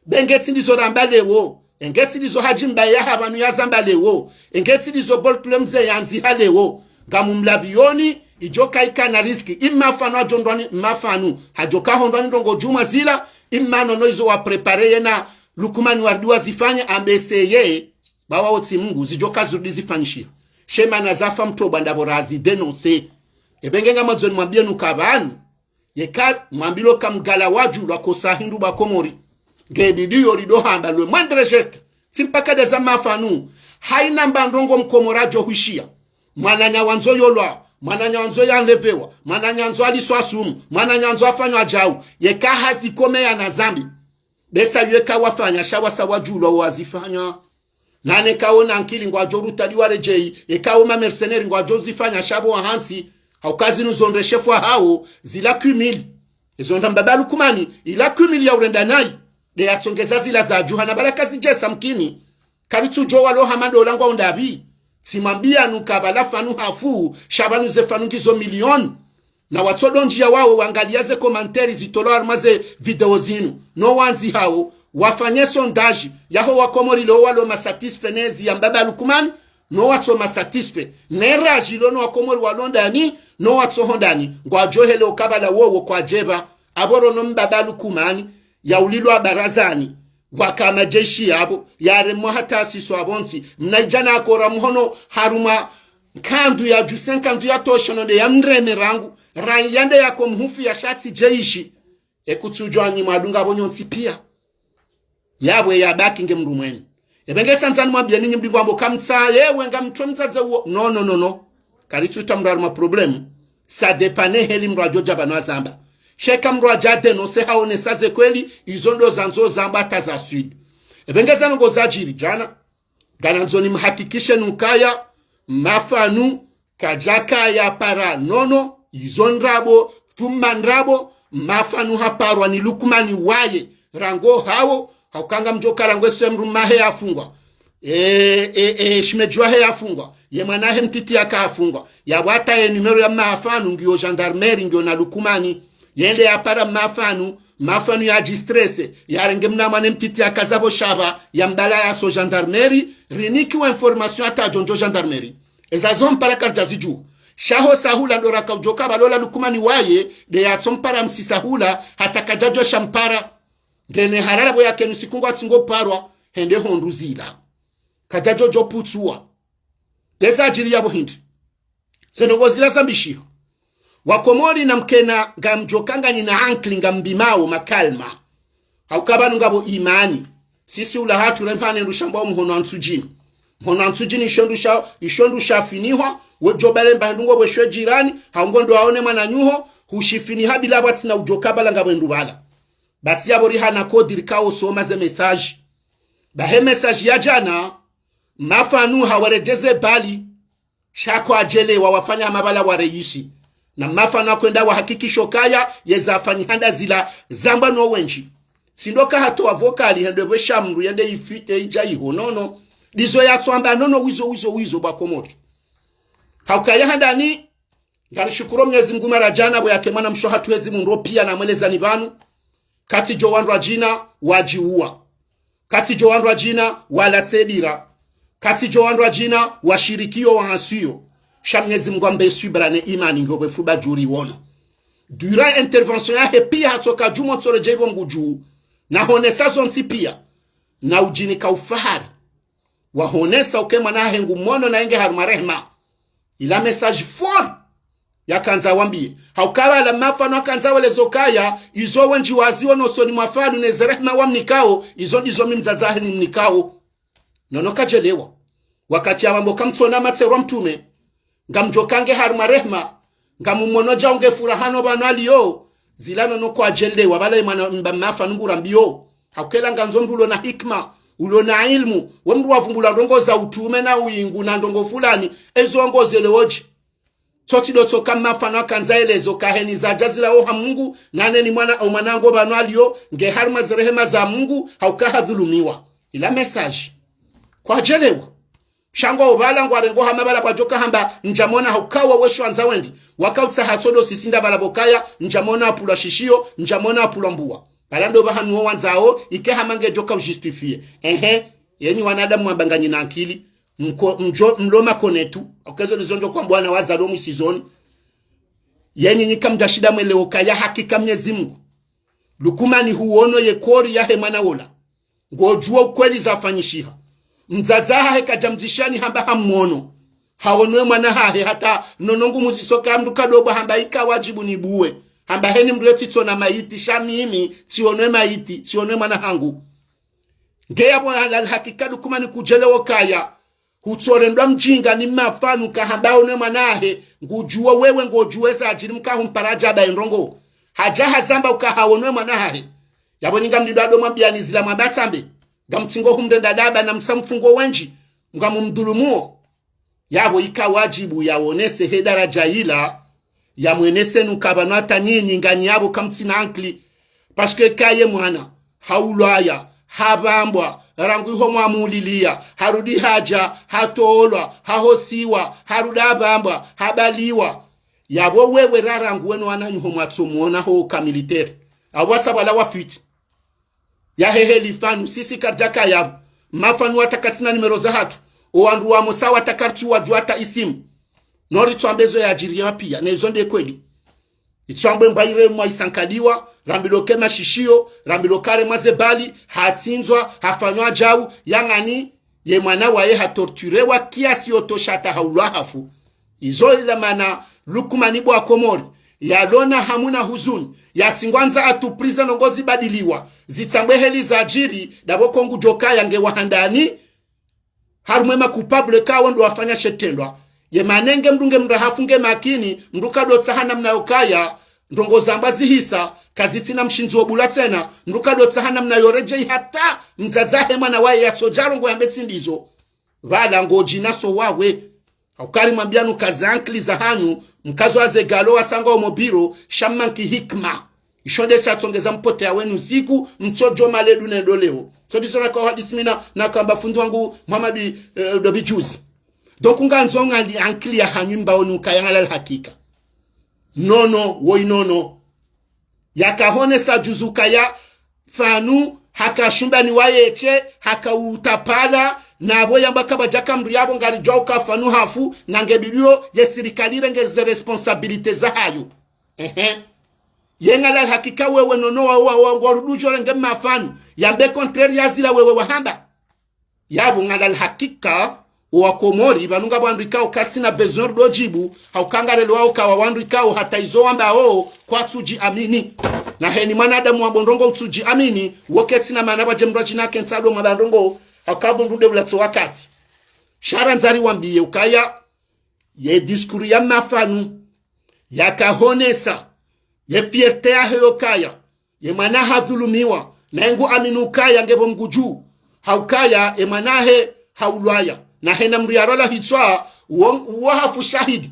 Be nge tsi ndizo ramba leo. Enge tsi ndizo Hadji Mbaye yaha pvanu yazamba leo. Enge tsi ndizo Boltule mze yandziha leo. Ngamumlapviyoni, idjo kaika na risque. Imma Fanu hadjo ndwani, Mafanu. Hadjo kahondwani ndrongo djumwa zila. Imma nono izo wa préparer yena Lukumani waridi wazifanya ambe seye. Ba wao tsi Mungu, zidjo kazurudi zifanyishiha. She mana zafa mtobwa ndapvo razi dénoncer. Ebe nge ngamwandzo nimwambiyeni uka pvanu. Yeka mwambilwa uka mgala wadju lwakosa hindru ba Komori. Nge bidi yo rido hamba le moindre geste. Tsi mpaka nde za Mafanu. Haina mba ndrongo Mkomori adjo hwishiya. Mwananya wandzo yolwa. Mwananya wandzo yanlevewa. Mwananya wandzo aliswa sumu. Mwananya wandzo afanywa djau. Yeka hazi kome ya na zambi. Be sa yeka wafanya sha wasa wadjulwa wazifanya. Nane kawo na nkili ngwadjo rutadi waredjeyi, ekawo ma mercenaires ngwadjo zifanya sha pvo wahantsi, hauka zinu zo nde shefu wahawo, zila cumul. Ezo nda mbaba Lukumani, ila cumul ya urenda nayi, nde yatsongeza zila zadjuha na pvala kazidjesa mkini. Karitsudjo walo hama ndola ngwao ndapvi, tsimwambiyani uka pvala Fanu hafu, sha pvanu ze Fanu ngizo millions. Na watsodo ndjiya wawo wangaliya ze commentaires zitolwa harumwa ze video zinu. No wandzihawo, wafanye sondage, yaho wa Komori leo walo ma satisfaits ne ezi ya mbaba Lukumani, no watso ma satisfaits. Ne radji lo no wa Komori walo ndani, no watso ho ndani. Ngwadjo hele uka pvala wowo kwadje pva, apvo rono mbaba Lukumani, yaulilwa barazani. Waka majeshi yapvo, yaremwa hata asiso apvo ntsi. Mnaidjana akora muhono harumwa nkandu ya djuse nkandu ya toshono nde ya mreme rangu. Rangi ya nde yako mhufu ya shatsi jeshi. Ekutsudjwa nyi mwadunga pvo nyontsi piya. Yapvo yabaki nge mdru mwenu. Ebe nge tsandzani mwambiyeni nyi mdru ngwambo kamtsa, yewe ngamtso mdzadze uwo. No, no, no, no. Karitsu ta mdru harumwa problème. Ça dépend ne heli mdru adjo dja pvanu azamba. Sha eka mdru adja dénoncer haonesa ze kweli, izo ndo zandzo zamba hata za sud. Ebe nge za ndrongo zadjiri djana. Nganandzo nimhakikisheni ukaya, Mafanu, kadjakaya para nono, izo ndrabo, thumma ndrabo, Mafanu haparwa ni Lukumani waye, rangu hawo, hauka ngamdjo kara ngwe se mdru mahe yafungwa. E, e, e, shemedji wahe yafungwa. Ye mwana hahe mtiti yaka hafungwa. Yapvo hata ye numéro ya Mafanu ngiyo gendarmerie ngiyo na Lukumani. Yende yapara Mafanu, Mafanu yadjistresse. Yarenge mna mwana mtiti yaka zapvo shaba, yambala yaso gendarmerie. Rinikiwa information hata djondjo gendarmerie. Eza zo mpara karidja zidjuwa. Sha ho sahula ndo raka udjoka pvalola Lukumani waye, nde yatso mpara msi sahula, hata kadjadjo sha mpara. Ngene harara pvo yakenu siku ngwatsi ngo parwa, hende hondru zila. Kadjadjo djo putsuwa. Nde zadjiri yapvo hindri. Ze ndrongo zila zambishiha. Wakomori namkena ngamdjoka nganyina ankili ngambimao makalima. Hauka pvanu ngapvo imani. Sisi ula hatru remhane ndrusha mbwa mhono wa ntsudjini. Mhono wa ntsudjini isho ndrusha, isho ndrusha finihwa, wedjo pvale mba ndrungo pvwesho jirani, hau ngo ndo aone mwananyuho, hushifiniha bila pvwatsina udjoka pvala ngapvo ndru pvala. Basi yapvo rihana kodi rikao soma ze message. Bahe message ya djana, mafanu hawaredjeze bali, sha kwadjelewa wafanya hama pvala wareisi. Na mafanu akwenda wahakikisho kaya, yeza afanyiha nda zila zambwa no wendji. Tsi ndo kahatowa vokali hende pvwe sha mndru yende ifite idja iho nono. Ndizo yatso amba nono wizo, wizo, wizo bwa Komori. Haukaya handani, ngarishukuru Mwenyezi Mungu mara djana pvo yake mwana msho hatru hezi mundro pia namwelezani pvanu. Katsidjo wandru wadjina wadjiua. Katsidjo wandru wadjina walatse dira. Katsidjo wandru wadjina washirikiyo waansiyo. Sha Mwenyezi Mungu ambe swibra ne imani ngopvwe fuba djuri wono. Durant intervention yahe pia hatsoka djumo tsore djeibo ngudju. Na honesa zontsi pia. Na udjinika ufahari. Wahonesa uke mwana hahe ngumono na yenge harumwa rehema. Ila message fort yakandza wambiye. Hauka pvala mafanu akandza welezo kaya, izo wendji waziwo nosoni mwa fanu neze rehema wamnikao, izo ndizo mi mdzadze hahe nimnikao. Nono kadjelewa. Wakati ya mambo kamtsona matserwa mtrume, ngamdjoka nge harumwa rehema, ngamumono djao nge furahano pvanu aliyo, zila nono kwadjelewa, pvala ye mwana mba mafanu ngurambiyo. Haukela ngandzo mndru ulo na hikima, ulo na ilmu, we mndru wavumbula ndrongo za utrume na uingu na ndrongo fulani, ezo ngo zelewo dje. Tsotsi ndo tsoka mafanu akandza yelezo kaheni zadja zila oha Mungu, nane ni mwana, o mwana ngo pvanu aliyo, nge harumwa ze rehema za Mungu, hauka hadhulumiwa. Ila message. Kwadjelewa. Sha ngwao pvala ngwarengo hama pvala kwadjoka hamba ndjamona hauka wo wesho wandza wendi. Wakautsaha tsodo sisi nda pvala pvokaya, ndjamona apvulwa shishiyo, ndjamona apvulwa mbuwa. Pvala ndo pvahanu wo wandzao, ike hama ngedjoka ujustifier. Ehe, yenyi wanadamu mwamba nganyina ankili, mko, mdjo, mlo makonetu, okezo ndizo ndjo kwambwa na wazalo mwisizoni. Yenyi nyika mdjashinda mwelewo kaya hakika Mwenyezi Mungu. Lukumani huono ye kori yahe mwana wola. Ngodjuwa ukweli zafanyishiha. Mdzadze hahe kadjamdzishani hamba hamono. Haono ye mwana hahe hata nono ngumuziso ka mndru kadobwa hamba ika wadjibu nibuwe. Hamba heni mndru yetsitsona mayiti, sha mimi, tsiono ye mayiti, tsiono ye mwana hangu. Nge yapvo halali hakika Lukumani kudjelewo kaya. Hutsorendwa mdjinga ni mafanu kahamba haono ye mwana hahe, ngudjuwo wewe ngodjuwe zadjiri mkahumpara djaba ye ndrongo. Hadja hazamba uka haono ye mwana hahe. Yapvo nyinga mdindo ado mwambiyani zila mwamba tsambe. Ngamtsingo humrenda daba na msa mfungo wendji, ngamumdhulumuo. Yapvo ika wadjibu yaonese he daradja ila, yamwenese nuka pvanu hata nyinyi nganyi yapvo kamtsina ankili. Parce que kaye mwana, haulwaya, hapvambwa, rangu iho mwamulilia, harudi hadja, hatolwa, hahosiwa, harudi hapvambwa, habaliwa. Yapvo wewe rarangu weno wananyuho mwatsomuona ho ka militaire. Apvo wasa pvala wafiti. Yaheheli fanu, sisi karidjaka yapvo. Mafanu wataka tsina nimero zahatru. O wandru wamo sa wataka ritsi wadjuwa hata isimu. No ritso amba ezo yadjiri ya pia, na izo nde kweli. Itso ambwe mba iremwa isankaliwa, rambilwa ke mashishiyo, rambilwa ka haremwa ze bali, hatsindzwa, hafanywa djau, yangani, ye mwana waye hatorturewa kiasi yotosha hata haulwa hafu. Izo ila mana Lukumani bwa Komori, yalona hamu na huzuni, yatsingwandza à tout prix ze ndrongo zibadiliwa, zitsambwe heli zadjiri, dapvo ko ngudjokaya nge wa handani, harumwa ye ma coupable kawo ndo wafanya she shitrendwa. Ye mana nge mndru nge mndru hafu nge makini, mndru kadotsaha namna yokaya, ndrongo zambwa zihisa, kazitsina mshindzi wo bula tsena, mndru kadotsaha namna yoredjeyi hata mdzadze hahe mwana waye yatsodja rongowa yambe tsi ndizo. Pvala ngodjina so wawe. Hauka ri mwambiyanu ka ze ankili zahanyu, mkazo wa ze galo wasanga omo biro, sha mmanki hikima. Isho nde shatsongeza mpote ya wenu siku, mtsodjo maledu nendo leo. So ndizo naka hadisi mi na, nakamba fundi wangu Muhammad, eh, Dobi juzi. Donc ngandzo ngali ankili yahanyu mbaoni ukaya ngalali hakika. Nono, woyi nono. Yakahonesa juzi ukaya fanu, haka shumbani wayeshe, haka utapala, napvo yamba kapvadjaka mndru yapvo ngaridjuwa uka fanu hafu, na nge bidiyo ye sirikali irenge ze responsabilité zahayo. Ehe. Ye ngalali hakika wewe nono wa, wa, wa, ngwarudi udjo renge mafanu, yambe contraire ya zila wewe wahamba. Yapvo ngalali hakika, Owakomori pvanu ngapvo wandru ikao katsina besoin ridjo djibu, hauka ngarelewa uka wandru ikao hata izo wambao kwatsudjiamini. Na heni mwanadamu wambo ndrongo utsudjiamini, wo ketsina maana pvwadje mndru adjina kentsa ndo mwamba ndrongo, hauka pvo ndrunde ulatso wakati. Sha randza riwambiye ukaya, ye discours ya Mafanu, yakahonesa ye fierté yahe yokaya ye mwana hadhulumiwa, naye nguamini ukaya ngepvo Mngu dju, haukaya ye mwanahe haulwaya, na hena mndru yarwala hitswa, uwo, uwo hafu shahidi.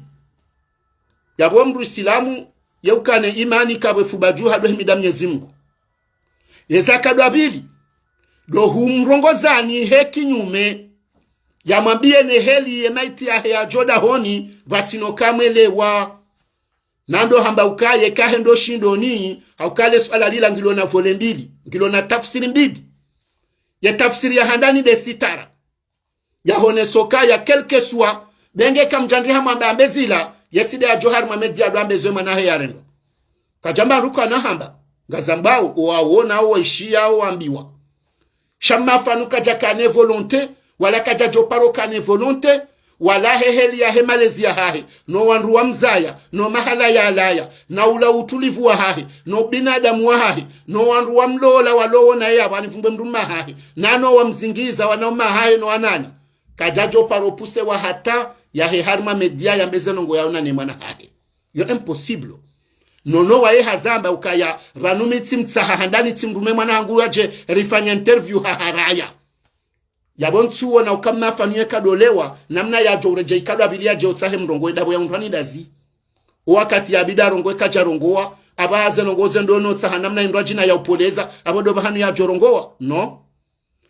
Yapvo mndru Isilamu, ye ukane imani kapvwe fuba dju hadwe himida Mnyezi Mngu. Yeza kadwa pvili, ndo humrongozani he kinyume, yamwambiye ne heli ye maiti yahe yadjo dahoni, pvatsina ukamwelewa. Na ndo hamba ukaye kahendo shindoni, hauka le suala lila ngilo na volet mbili, ngilo na tafsiri mbili. Ye tafsiri ya handani nde sitara. Yahoneso kaya quelque soit, benge kamdjandri hamwamba ambe zila, yetsi nde yadjo harimwa media ndo ambe zo ye mwanahe yarendwa. Kadjamba ruka na hamba, ngazambao, owawona, owaishiya, owambiwa. Sha Mafanu kadjakane volonté, wala kadjadjo paro kane volonté, wala he heli yahe malezi yahahe, no wandru wamzaya, no mahala yalawa, na ula utulivu wahahe, no binadamu wahahe, no wandru wamlola walowo naye yapvo ani pvumbwe mndru mme wahahe, na no wamzingiza wanaume wahahe no wananya. Kadjadjo paro puse wa hata yahe harimwa media yambe ze ndrongo yaona ne mwana hahe. Yo impossible. Nono waye hazamba ukaya, pvanu mi tsimtsaha handani tsimrume mwana hangu yadje rifanye interview haharaya. Yapvo ntsuwona uka Mafanu ye kadolewa, namna yadjo uredjeyi kadwa pvili yadje utsahe mrongowe ndapvo ya undrwani ndazi. Owakati yabidi arongowe kadjarongowa, apvaha ze ndrongo ze ndo no tsaha namna indrwadjina ya upoleza, apvo ndo pvahanu yadjo rongowa. No.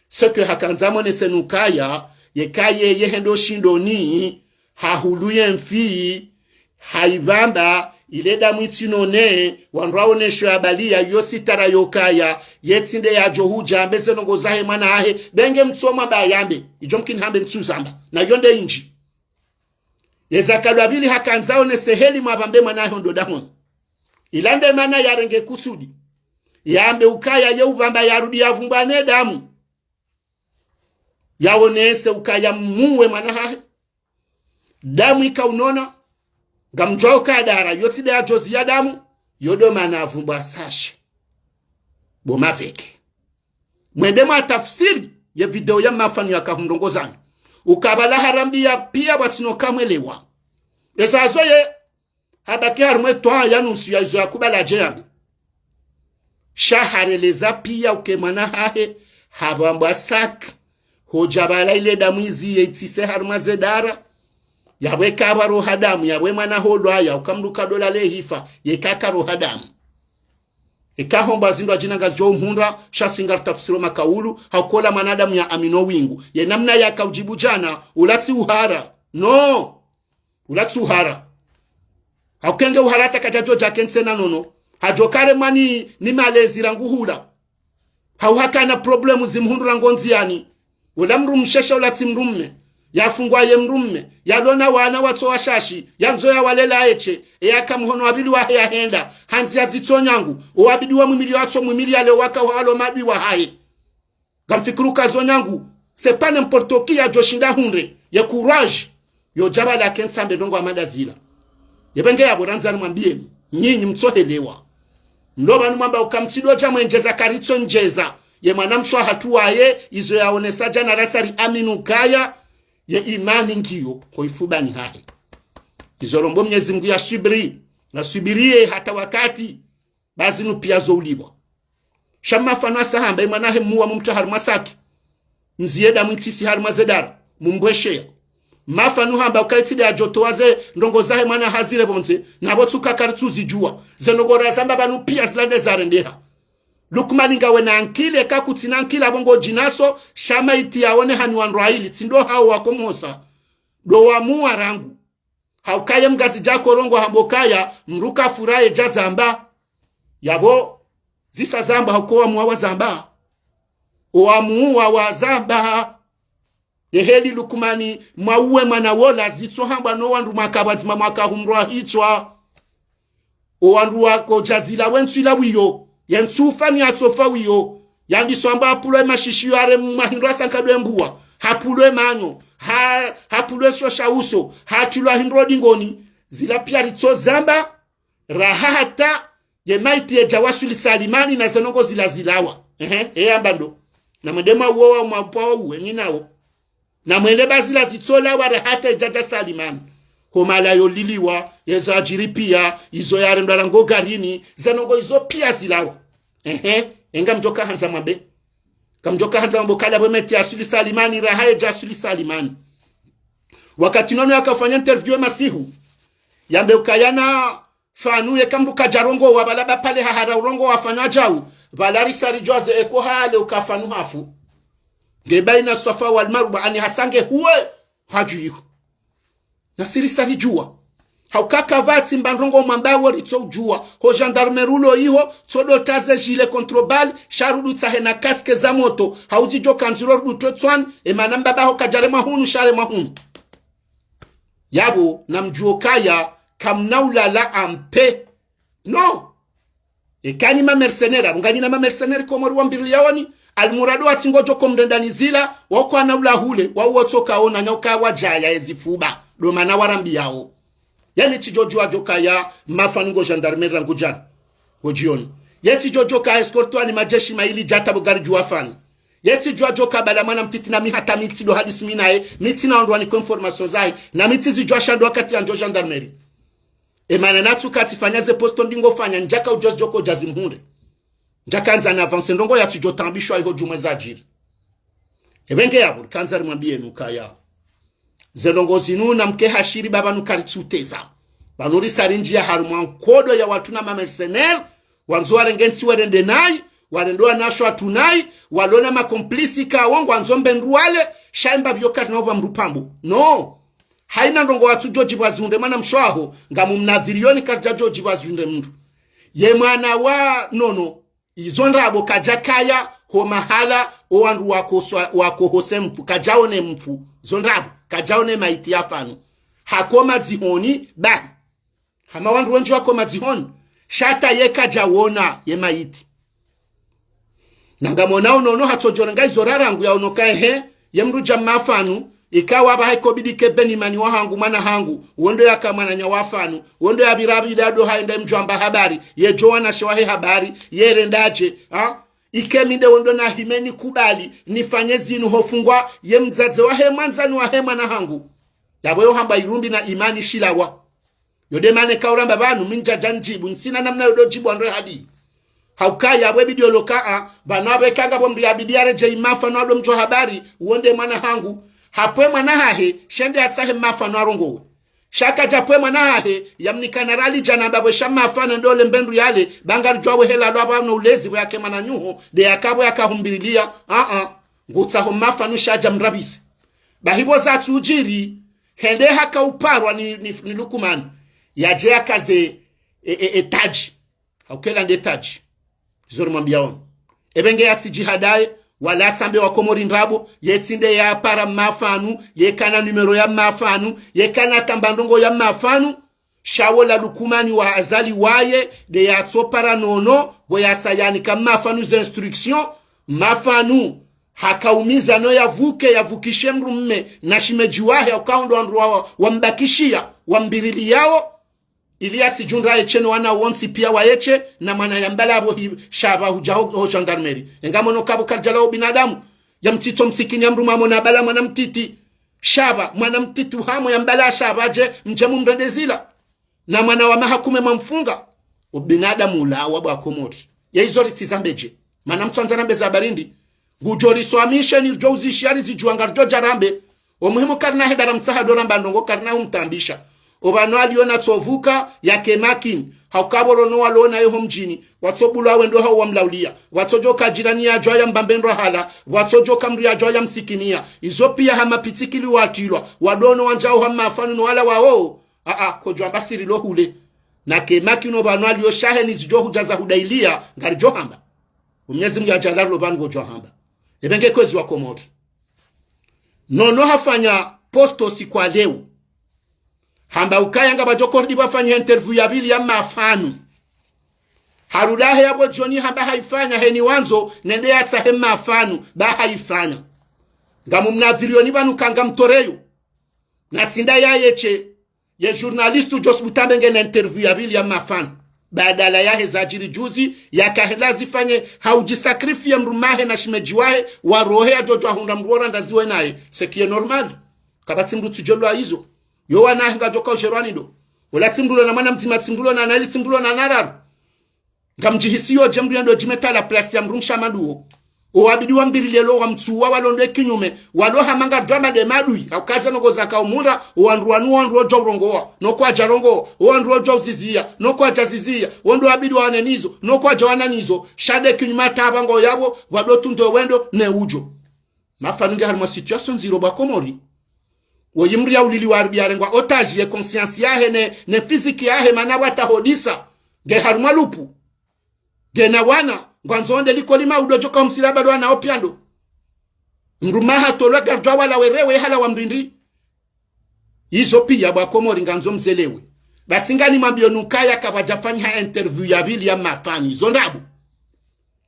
Ce que hakandza monese nukaya, yekaye yehendo shindoni, hahulu ye mfi, haipvamba, ile damu itsinone, wandru waonesho ya baliya, yo sitara yokaya, yetsi nde yadjo hudja ambe ze ndrongo zahe mwana hahe, benge mtso mwamba yambe, idjo mkini hambe mtsu zamba, na yo nde indji. Yeza kadwa pvili hakandza onese heli mwapvambe mwana hahe ndo dahoni. Ila nde mana yarenge kusudi. Yambe ukaya ye upvamba yarudi yavumbwa ne damu. Yaonese ukaya muwe mwana hahe. Damu ikaunona. Ngamdjuwa ukaya dara, yotsi nde yadjozi ya damu. Yo ndo mana avumbwa sashe. Bo maveke. Mwende mwa tafsiri ye video ya Mafanu yakahumrongozani. Ukapvala harambiya piya pvwatsina ukamwelewa. Esa zo ye habaki harimwe twa ya nusu ya izo yakubala dje yambe. Sha hareleza piya uke mwana hahe, hapvambwa sac, hodja pvala ile damu izi ye itsise harimwa ze dara, yapvo eka pvwa roha damu, yapvo mwana holwaya, uka mndru kadola le hifa, yeka karoha damu. Eka homba zindrwadjina ngazidjo umhundra, sha si ngaritafsiro makaulu, hauka ola mwanadamu yaamino wingu. Ye namna yakaudjibu djana, ula tsi uhara. No! Ula tsi uhara. Hauka nge uhara hata kadjadjo dja kentsi na nono. Hadjo kare mwana ni malezi rangu hula. Hau hakana problemu zimhundru rangu ndziani. Ula mdrumshe sha ula tsi mdrumme. Yafungwa ye mdrumme. Yalona wana watso washashi. Yandzo yawalela eshe. Eyaka mhono wa pvili wahe yahenda. Handzi ya zitso nyangu. Owabidi wamwimiliya watso mwimiliya leo waka walo madui wahahe. Ngamfikiri uka zo nyangu, c'est pas n'importe qui yadjo shinda hundre, ye courage, yodja pvala kentsi ambe ndrongo hama nda zila. Ye benge yapvo randza nimwambiyeni, nyinyi mtsohelewa. Ndo pvanu mwamba uka mtsidodja mwendjeza karitso ndjeza, ye mwana mshe wahatru waye, izo yaonesa djana rasa riamini ukaya, ye imani ngiyo, ho ifubani hahe. Izo rombo Mnyezi Mngu yaswubiri, naswubiriye hata wakati, ba zinu piya zo ulipvwa. Sha Mafanu asahamba ye mwana hahe muwa mumtra harimwa sac. Mziye damu itsisi harimwa ze dara. Mumbwesheya. Mafanu hamba uka itsi nde yadjotowa ze ndrongo zahe mwana hazire pvondze. Na pvo tsuka karitsuzidjuwa. Ze ndrongo razamba pvanu piya zila nde zarendeha. Lukmani ngawe na ankili, eka kutsina ankili apvo ngodjinaso, sha maiti yaone hani wandru waili, tsi ndo hao wako mhosa. Ndo wamuwa rangu. Hauka ye mngazidja korongowa hambo kaya, mdru kafura yedja zamba. Yapvo, zisa zamba hauka owamuwa wazamba. Owamuwa wazamba. Ye heli Lukmani, mwauwe mwana wola, zitso hambwa no wandru mwaka pvwadzima mwaka humrwa hitswa. Owandru wakodja zila wentsu ila wiyo, yentsu ufa ni yatsofa wiyo, yandiso amba hapvulwe mashishiyo are mwa hindru asa nkado embuwa, hapvulwe manyo, ha, hapvulwa esho sha uso, hatrilwa hindru dingoni, zila piya ritsozamba, raha hata ye maiti yedja waswili salimani na ze ndrongoo zila zilawa. Ehe, e yamba ndo. Na mwende mwauwe, mwapvwa wauwe, nyi nawo. Na mwende ba zila zitsolawa raha hata yedjadja salimani. Ho mahala yoliliwa, yezo yadjiri piya, izo yarendwa rangu garini, ze ndrongoo izo piya zilawa. Ehe, e ngamdjoka handza mwambe. Ngamdjoka handza mwambe ukaya bwe maiti yaswili salimani, raha yedja yaswili salimani. Wakati nono yakafanya interview ye masihu, yambe ukaya na Fanu yeka mndru kadjarongowa, pvala ba pvale hahara urongowa Fanu adjau, pvala risa ridjuwa ze eko hale uka Fanu hafu. Nge bayina Swafa wal Marwa, ani hasa nge huwe, hadjuwa iho. Nasi risa ridjuwa. Hauka kapvatsi mba ndrongoo mwambawo ritso udjuwa. Ho gendarmerie ulo iho, tsodo taze gilet contre-balle, sha rudu tsahe na casque za moto. Hauzi djo kandziro rudu twe tswani, e mana mbaba ho kadjaremwa hunu, sharemwa hunu. Yapvo, namdjuwe ukaya, kamna ulala ampe. Non. Eka nyi ma mercenaires, apvo nganyina ma mercenaires Komori wambiliyawoni, almuradi watsi ngodjo komrendani zila, wakwana ula hule, wauwo tsoka ona, nyauka wadjaya ezifuba, ndo mana warambiyao. Yeni tsidjodjuwa djoka ya mafanu ngo gendarmerie rangu djana. Wo djioni. Yetsi djodjoka escortwa ni madjeshi mayili djata bo ngaridjuwa Fanu. Yetsi djodjoka bala mwana mtiti na mi hata mi tsi ndo hadisi mi naye, mi tsina ondrwa ni ko information zahe, na mi tsi zidjuwa sha ndo wakati yandjo gendarmerie. E mana natsu kati fanya ze posto ndingo fanya, ndjaka udjo zidjoko djazi mhundre. Ndjaka ndzani avance ndrongoo yatsi djo tambishwa iho djumwe zadjiri. Epvenge yapvo, rikandza rimwambiyeni ukaya. Ze ndrongoo zinu namke hashiri ba pvanu karitsuteza. Pvanu risa rindjiya harumwa nkodo ya watru na ma mercenaires, wandzo warenge ntsi warende nayi, warende wanashe watru nayi, walona ma complices kawo ngwandzo mbe ndru wale, sha imba pviyo karina upva mndru pvambo. Non. Hayina ndrongoo watsu djodjipva zihundre mwana mshe waho, ngamumnadhiriyoni kazidja djodjipva zihundre mndru. Ye mwana wa nono, izo ndrabo kadjakaya ho mahala o wandru wakoswa, wakohose mfu, kadjaone mfu. Zo ndrabo, kadjaone maiti ya Fanu. Hako madzihoni, ba. Hama wandru wendji wako madzihoni. Sha hata ye kadjaona ye maiti. Na ngamwona unono hatsodjorenga izo rarangu yaono ka ehe, ye mndru dja mafanu, ikawa apvaha ikobidi ke Benimani wahangu, mwana hangu, wo ndo yaka mwananya wa Fanu, wo ndo yapvira pvida ndo hayenda imdjwamba habari, yedjo wanashe wahe habari, yerendadje, ha? Ike mi nde wo ndo nahime nikubali, nifanye zinu hofungwa, ye mdzadze wahe mwandzani wahe mwana hangu. Yapvo yo hamba irumbi na imani shilawa. Yo nde mana eka uramba pvanu, mi ndjadja ndjibu, ntsina namna yo ndo djibu wandru hadi. Haukaya apvo ebidi olo ka a, pvanu apvo eka ngapvo mndru yabidi yaredjeyi mafanu ado mdjuwa habari, uwo nde mwana hangu. Hapvwe mwana hahe, shende yatsahe mafanu arongowe. Sha kadja pvwe mwana hahe, yamnika na rali djana mbapvwe sha mafanu ndo le mbe ndru yale, ba ngaridjuwa we hela lwa pvanu ulezi pvwe yake mwana nyuho, nde yakapvo yakahumbiriliya, a-a, ngutsaho mafanu sha dja mrapvise. Ba hipvo zatsu udjiri, hende haka uparwa ni, ni, ni Lukumani. Yadje yakaze e, e, e tadji. Haukela nde tadji. Izo rimwambiyaoni. Epvenge yatsi djihadaye, wala yatsambe wa Komori ndrabo, yetsi nde yapara mafanu, yekana numéro ya mafanu, yekana tamba ndrongoo ya mafanu, sha wola Lukumani wa Azali waye, nde yatsopara nono, pvo yasa yanika mafanu ze instruction, mafanu, haka umiza no yapvuke, yapvukishe mdrume, na shimedji wahe, hauka wo ndo wandru wa, wa, wambakishiya, wambiriliyawo, ili yatsi djundra yeshe no wana wontsi piya wayeshe, na mwana yambala apvo hi, sha apva hudja ho, ho gendarmerie. Enga mono kapvo karidjalawo binadamu, ya mtsitso msikini ya mdru mwamona abala mwana mtiti. Sha apva, mwana mtiti uhamwe yambala sha apva dje, mdje mumrende zila. Na mwana wa maha kume mwamfunga. Ubinadamu ulawa bo wa Komori. Ye izo ritsi zambedje. Mana mtsuandza rambe za habari ndi. Ngudjo riswamishe ni ridjo uzishiya rizidjuwa ngaridjo dja rambe. O muhimu karina heda ramtsaha ndo ramba ndrongoo karina humtambisha. O pvanu aliona tsovuka yake makini. Hauka pvo rono walona yeho mdjini. Watsobulwa wendo hau wamlauliya. Watsodjoka jirani yadjuwa yambambe ndro hala. Watsodjoka mdru yadjuwa yamsikiniya. Izo piya hama pitsikili watrilwa. Wadono wandjao hama mafanu no wala wawo. A-a, kodjo amba siri lo hule. Na ke makini o pvanu alio shahe ni zidjo hudja za hudailiya, ngaridjo hamba. O Mnyezi Mngu yadjaanlie lo pvanu ngodjo hamba. Epvenge kwezi wa Komori. Nono hafanya posto siku wa leo. Hamba ukaya ngapvadjo kordi pvafanya interview ya pvili ya mafanu. Harudi hahe yapvo djoni hamba haifanya heni wandzo, nende yatsahe mafanu, ba haifanya. Ngamumnadhiriyoni pvanu ka ngamtoreyo. Na tsi nda yaye she, ye journaliste udjo subutu ambe ngena interview ya pvili ya mafan. Badala yahe zadjiri juzi, yakahenda azifanye ha udjisacrifier mdrumahe na shemedji wahe, wa roho yadjo djuwa hundra mdru wo randa ziwe naye. Ce qui est normal. Kapvatsi mdru tsudjolwa izo. Yo wana wahe ngadjo ka udjerwa ni ndo. Ola tsi mdru lo na mwana mdzima, tsi mdru lo na nali, tsi mdru lo na nararu. Ngamdjihisiyo dje mdru yendo djimeta la place ya mdrumshe hama ndo wo. Owabidi wambiri lelo wamtsuwa walo ndo kinyume. Walo hama ngardjo hama nde maadui. Hauka ze ndrongoo zaka umura, owandru wanu, owandru wodjuwa urongowa. No kwadja rongowa, owandru wodjuwa uziziya. No kwadja ziziya, wo ndo wabidi wawane nizo. No kwadja wana nizo. Sha nde kinyume hata hapvanga oyapvo, wado tunde wendo, ne udjo. Mafan nge harimwa situation ndziro bo wa Komori. Woyi mdru ya uliliwa harudi yarengwa otage ye conscience yahe ne, ne physique yahe mana wata hodisa. Nge harimwa lupu. Nge na wana, ngwandzo wende likoli ma udo djo ka umsila bado wana opia ndo. Mdrumahe hatolwa gardwa wala werewe hala wa mrindri. Izo piya bo wa Komori ngandzo mzelewe. Basi nganimwambiyo nukaya kapvadjafanyiha interview ya pvili ya mafan. Izo ndrabo.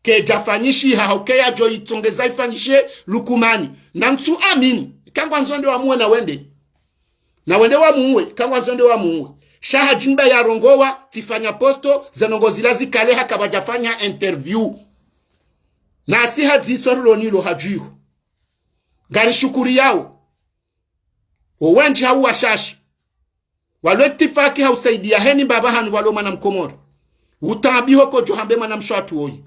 Kedjafanyishiha hauka yadjo itsongeza ifanyishe Lukumani. Na ntsu amini. Ka ngwandzo nde wamuwe na wende. Na wende wamuwe. Ka ngwandzo nde wamuwe. Sha hadjimba yarongowa, tsifanya posto, ze ndrongoo zila zikale ha kapvadjafanyiha interview. Na asi hadzitswa rilo nilo hadjiho. Ngarishukuriyawo. Wo wendji hau washashi. Walo itifaki ha usaidiya heni mbaba hanu walo mwana mkomori. Utaabiho kodjo hambe mwana mshe watru woyi.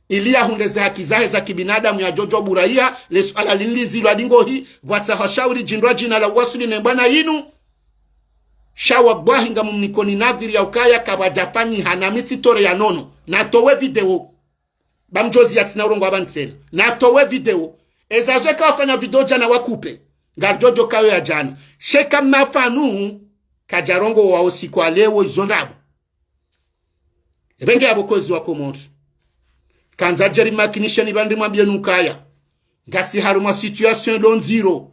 Ili yahundre ze haki zahe za kibinadamu yadjo djuwa buraiha, le suala linu lizilwa dingohi, pvwatsaha shawiri djindrwa djina la uwasuli ne mbwana yinu. Sha wallahi ngamumnikoni nadhiri ya ukaya kapvadjafanyiha na mi tsitoreya nono. Natowe video. Ba mdjozi yatsina urongowa pvanu tsena. Natowe video. Eza zo eka wafanya video djana wakupe. Ngardjo djo kayo ya djana. Sheka mafanu. Kadjarongowa usiku wa leo izo ndrabo. Ebe nge yapvo kwezi wa Komori. Kandza djeri makinishe ni pvandri mwambiye nukaya. Ngasi harumwa situation ndo ndziro.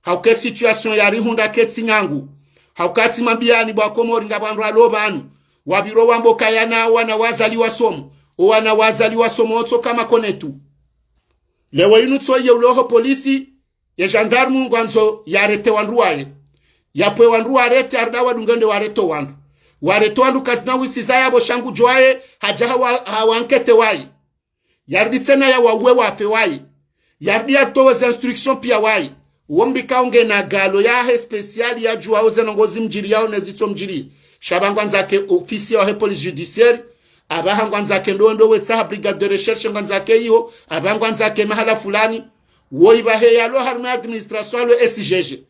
Hauka situation yarihundra ketsi nyangu. Hauka tsi mambiyani bo wa Komori ngapvo wandru walo pvanu. Wapviro wambo kaya na wana wazaliwa somo. Owana wazaliwa somo otso kama konetu. Leo inu tsoye ulo ho polisi, ye gendarme ngwandzo yarete wandru waye. Yapve wandru warete, arudi awadunge nde warete wandru. Warete wandru kazina wisiza yapvo sha ngudjuwaye, hadja hawa, hawa enquête waye. Yarudi tsena yawauwe wafe waye. Yarudi yatowe ze instruction piya waye. Uwo mdru ikao ngena galo yahe spécial yadjuwao ze ndrongoo zimdjiriyao ne zitso mdjiriya. Sha pvanu ngwandzo ake officier wahe police judiciaire. Apvaha ngwandzo ake ndo ndo wetsaha brigade de recherche ngwandzo ake iho. Apvaha ngwandzo ake mahala fulani. Woyi pvahe yalo harumwa administration yalo S G G.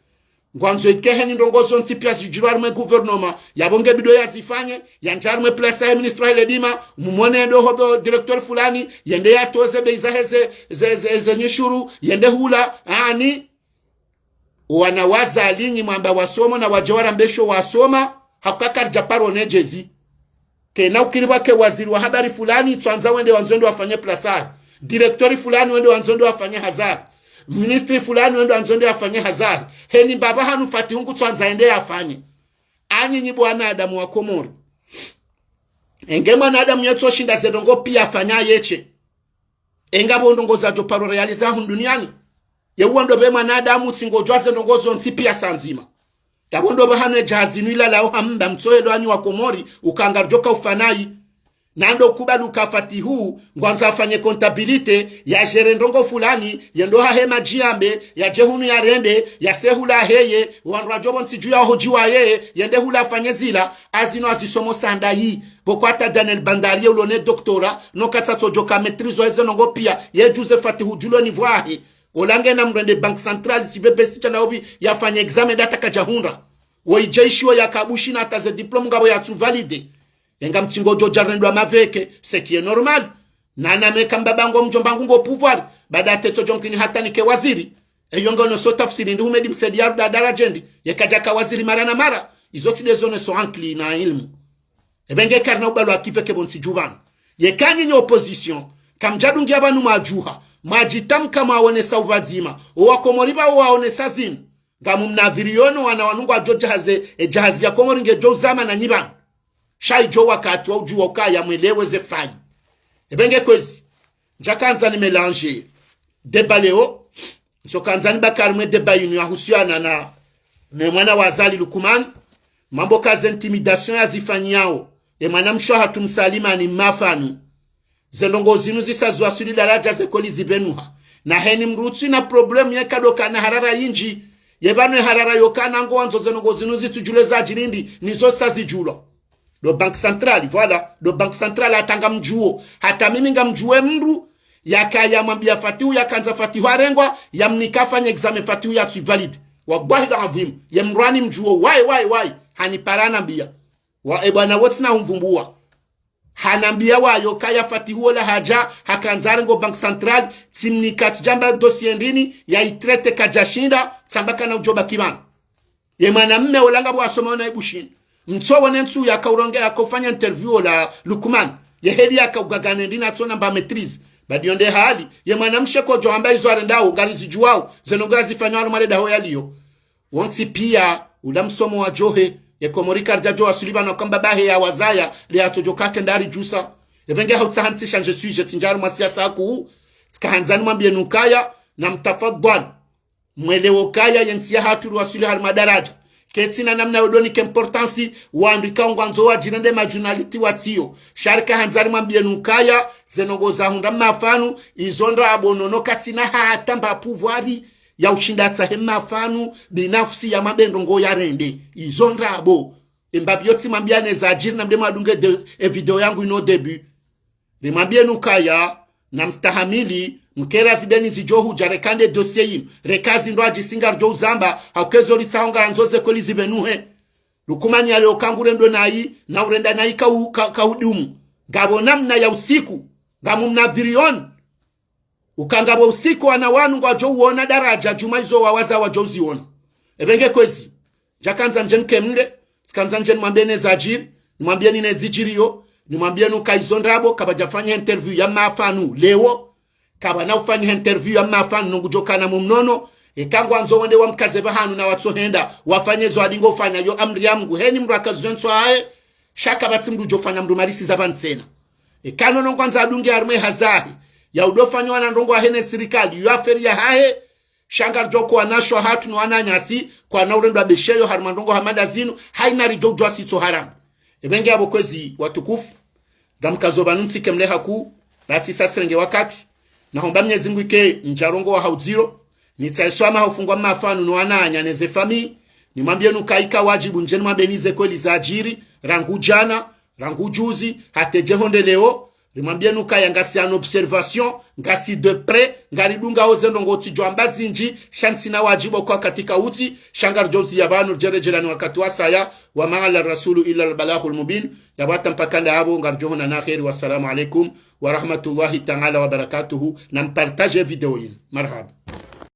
Ngwandzo ike heni ndrongoo zontsi piya zidjirwa harumwa gouvernement, yapvo nge bidi yazifanye, yandja harumwa place yahe ministre wahe ledima, mumone ndo ho directeur fulani, yende yatoze bei zahe ze, ze, ze, ze nyishuru, yende hula, ani. Wana wazali nyi mwamba wasomo na wadje warambesho wasoma, hauka karidja paro ne djezi. Kena ukiri pvwake waziri wa habari fulani, tswandza wende wandzo wende wafanye place yahe. Directeur fulani wende wandzo wende wafanye hazi yahe. Ministre fulani wende wandzo wende wafanye hazi yahe. Heni mbaba hanu Fatihu ngu tswandza yende yafanye. Anyi nyi bo wanadamu wa Komori. Enge mwanadamu yetso shinda ze ndrongoo piya afanya yeshe. Enga pvo ndrongoo zadjo paro réaliser hunu duniani. Ye uwo ndo pve mwanadamu tsi ngodjuwa ze ndrongoo zontsi piya sa ndzima. Yapvo ndo pvahanu edjahazi nu ilala oha mda mtsohelo anyi wa Komori, uka ngaridjo ka ufanayi. Na ndo kubali uka Fatihu, ngwandzo afanye comptabilité, ya gérer ndrongoo fulani, yendo hahe madji yambe, yadje hunu yarende, yasehula heye, wandru wadjo pvo ntsi dju ya ohodji waye, yende hula afanye zila, azinu azisomo sa ndayi. Pvoko hata Daniel Bandari ye ulo ne doctorat, no katsatsodjo ka maîtrise wa eze ndrongoo piya, ye djuze Fatihu djulo ni pvwahe. Ola ngena mrende Banque Centrale, tsi pvepvesi tsha laopvi, yafanye examen d'État kadjahundra. Woyi djeshi wo yakabushi na hata ze diplôme ngapvo yatsu valider. Enga mtsi ngodjo dja rendwa maveke, ce qui est normal. Nana meka mbaba ngu mdjomba ngu ngo pouvoir, baada ya tetso djo mkini hata nike waziri. Eyo ngono so tafsiri ndi Houmed Msaidie yarudi daraja ndi, yekadja ka waziri mara na mara, izo tsi nde zo ne so ankili na ilmu. Ebe nge karina ubalwa kiveke pvo ntsi dju pvanu. Yeka nyi nyi opposition, kamdjadungiya pvanu mwadjuha, mwadjitamka mwaonesa upvadzima, owa Komori pvawo waonesa zinu. Ngamumnadhiriyoni wana wanu ngwadjo djahaze, edjahazi ya Komori ngedjo uzama na nyi pvanu. Sha idjo wakati wa udjuwa ukaya mwelewe ze fayi. Ebe nge kwezi, ndjakandza ni mélanger débat leo, Ntsoka ndzani Bakari mwe débat yinu yahusiana na, ne mwana wa Azali Lukumani. Mambo ka ze intimidation yazifanyao. Ye mwanamshe hatru Msalimani mmafanu. Ze ndrongo zinu zisa ziwaswili daraja ze kweli zibenuha. Na heni mdru utsina problème yeka ndo kana harara yindji. Ye pvanu ye harara yo kana ngwandzo ze ndrongo zinu zitsudjulwe zadjiri ndi, nizo zisa zidjulwa. Ndo Banque Centrale, voilà. Ndo Banque Centrale hata ngamdjuo. Hata mimi ngamdjuo ye mdru, yakaya mwambia Fatihu, yakandza Fatihu harengwa, yamnika afanye examen Fatihu yatsu valide. Wallahi l'adhwim. Ye mdru ani mdjuo, wayi, wayi, wayi. Hanipara hanambia. Wa, e bwana wotsina humvumbua. Hanambia wayo kaya Fatihu ola hadja, hakandza harengwa Banque Centrale, tsimnika tsidjamba dossier ndrini, yayitraité kadjashinda, tsamba kana udjo baki pvanu. Ye mwanamme ola ngapvo asoma ona ibushini. Mtsowo ne ntsu yaka uronge yaka ufanya interview ola Lukumani. Ye heli yaka ugagane ndrini atsona mba maîtrise. Badi yo nde hali, ye mwanamshe kodjo amba izo harendao, ngarizidjuwao, ze ndrongo yazifanyao harumwa le daho yaliyo. Wontsi pia, ula msomo wadjohe, ye Komori karidjadjo waswili pvanu hukamba bahe ya wazaya, le atsodjo katrenda haridjusa. Epvenge hautsaha ntsi changer sujet, tsindja harumwa siasa hakuu, tsika handza nimwambie nukaya, na mtafadhwali. Mwelewe ukaya ye ntsi yahatru riwaswili harumwa daraja. Ketsina namna yo donner importance, wandru ikao ngwandzo wadjirende ma journaliste watsiyo. Sha rika handza rimwambie nukaya, ze ndrongo zahundra mmafanu, izo ndrabo nono katsina hata mba pouvoir ya ushinda atsahe mmafanu, binafsi ya mambe ndrongo yarende. Izo ndrabo. Embapvi yo tsimwambia ne zadjiri na mde mwadunge de, e video yangu ino début. Rimwambie nukaya, na mstahamili, mkera videni zidjo hudja reka nde dossier yinu, reka zindru adjisi ngaridjo uzamba, hauka ezo ritsaho ngarandzo ze kweli zibenuhe. Lukumani yale oka ngurendo nayi, na urenda nayi kau, ka, kaudumu. Ngapvo namna ya usiku, ngamumnadhirioni. Uka ngapvo usiku wana wanu ngwadjo uona daraja djuma izo wawaza wadjo uziona. Epvenge kwezi. Ndjakandza ndje nike mle, tsikandza ndje nimwambie ne zadjiri, nimwambie ni ne zidjiriyo, nimwambie nuka izo ndrabo, kapvadjafanya interview ya mmafanu leo, kapvana ufanya interview ya mmafanu nongu djokana mumnono, eka ngwandzo wende wamkaze pvahanu na watsohenda, wafanye zo wadingo ufanya yo amri ya Mngu, heni mdru akazwe ntso hahe, sha kapvatsi mdru djofanya mdru marisi za pvanu tsena. Eka nono ngwandzo adunge harumwa e hazi yahe, ya udofanya wana ndrongo wahe ne sirikali, yo affaire yahahe, sha ngaridjo kuwa na sho hatru no wananyasi, kwana urendwa besheyo harumwa ndrongo hama nda zinu, haina ridjo djwa sitso haramu. Epvenge apvo kwezi watukufu, ngamkazo pvanu ntsike mle hakuu, batsi sa tsirenge wakati, na homba Mnyezi Mngu ike ndjarongowa ha udziro, nitsahe swamaha ufungwa mmafanu no wananya ne ze famille, nimwambie nuka ika wadjibu ndje nimwambie ni ze kweli zadjiri, rangu djana, rangu juzi, hata edje honde leo, rimwambie nukaya ngasi en observation, ngasi de près, ngaridungao ze ndrongo tsidjo amba zindji, sha ntsina wadjibu kwa katika utsi, sha ngaridjo uziya pvanu ridjeredjeya ni wakati wasaya, وما على الرسول إلا البلاغ المبين, yapvo hata mpaka nda apvo, ngaridjo honana kheri, wassalamu alaikum wa rahmatullahi ta'ala wa barakatuhu, na mpartage video yinu. Marhaba.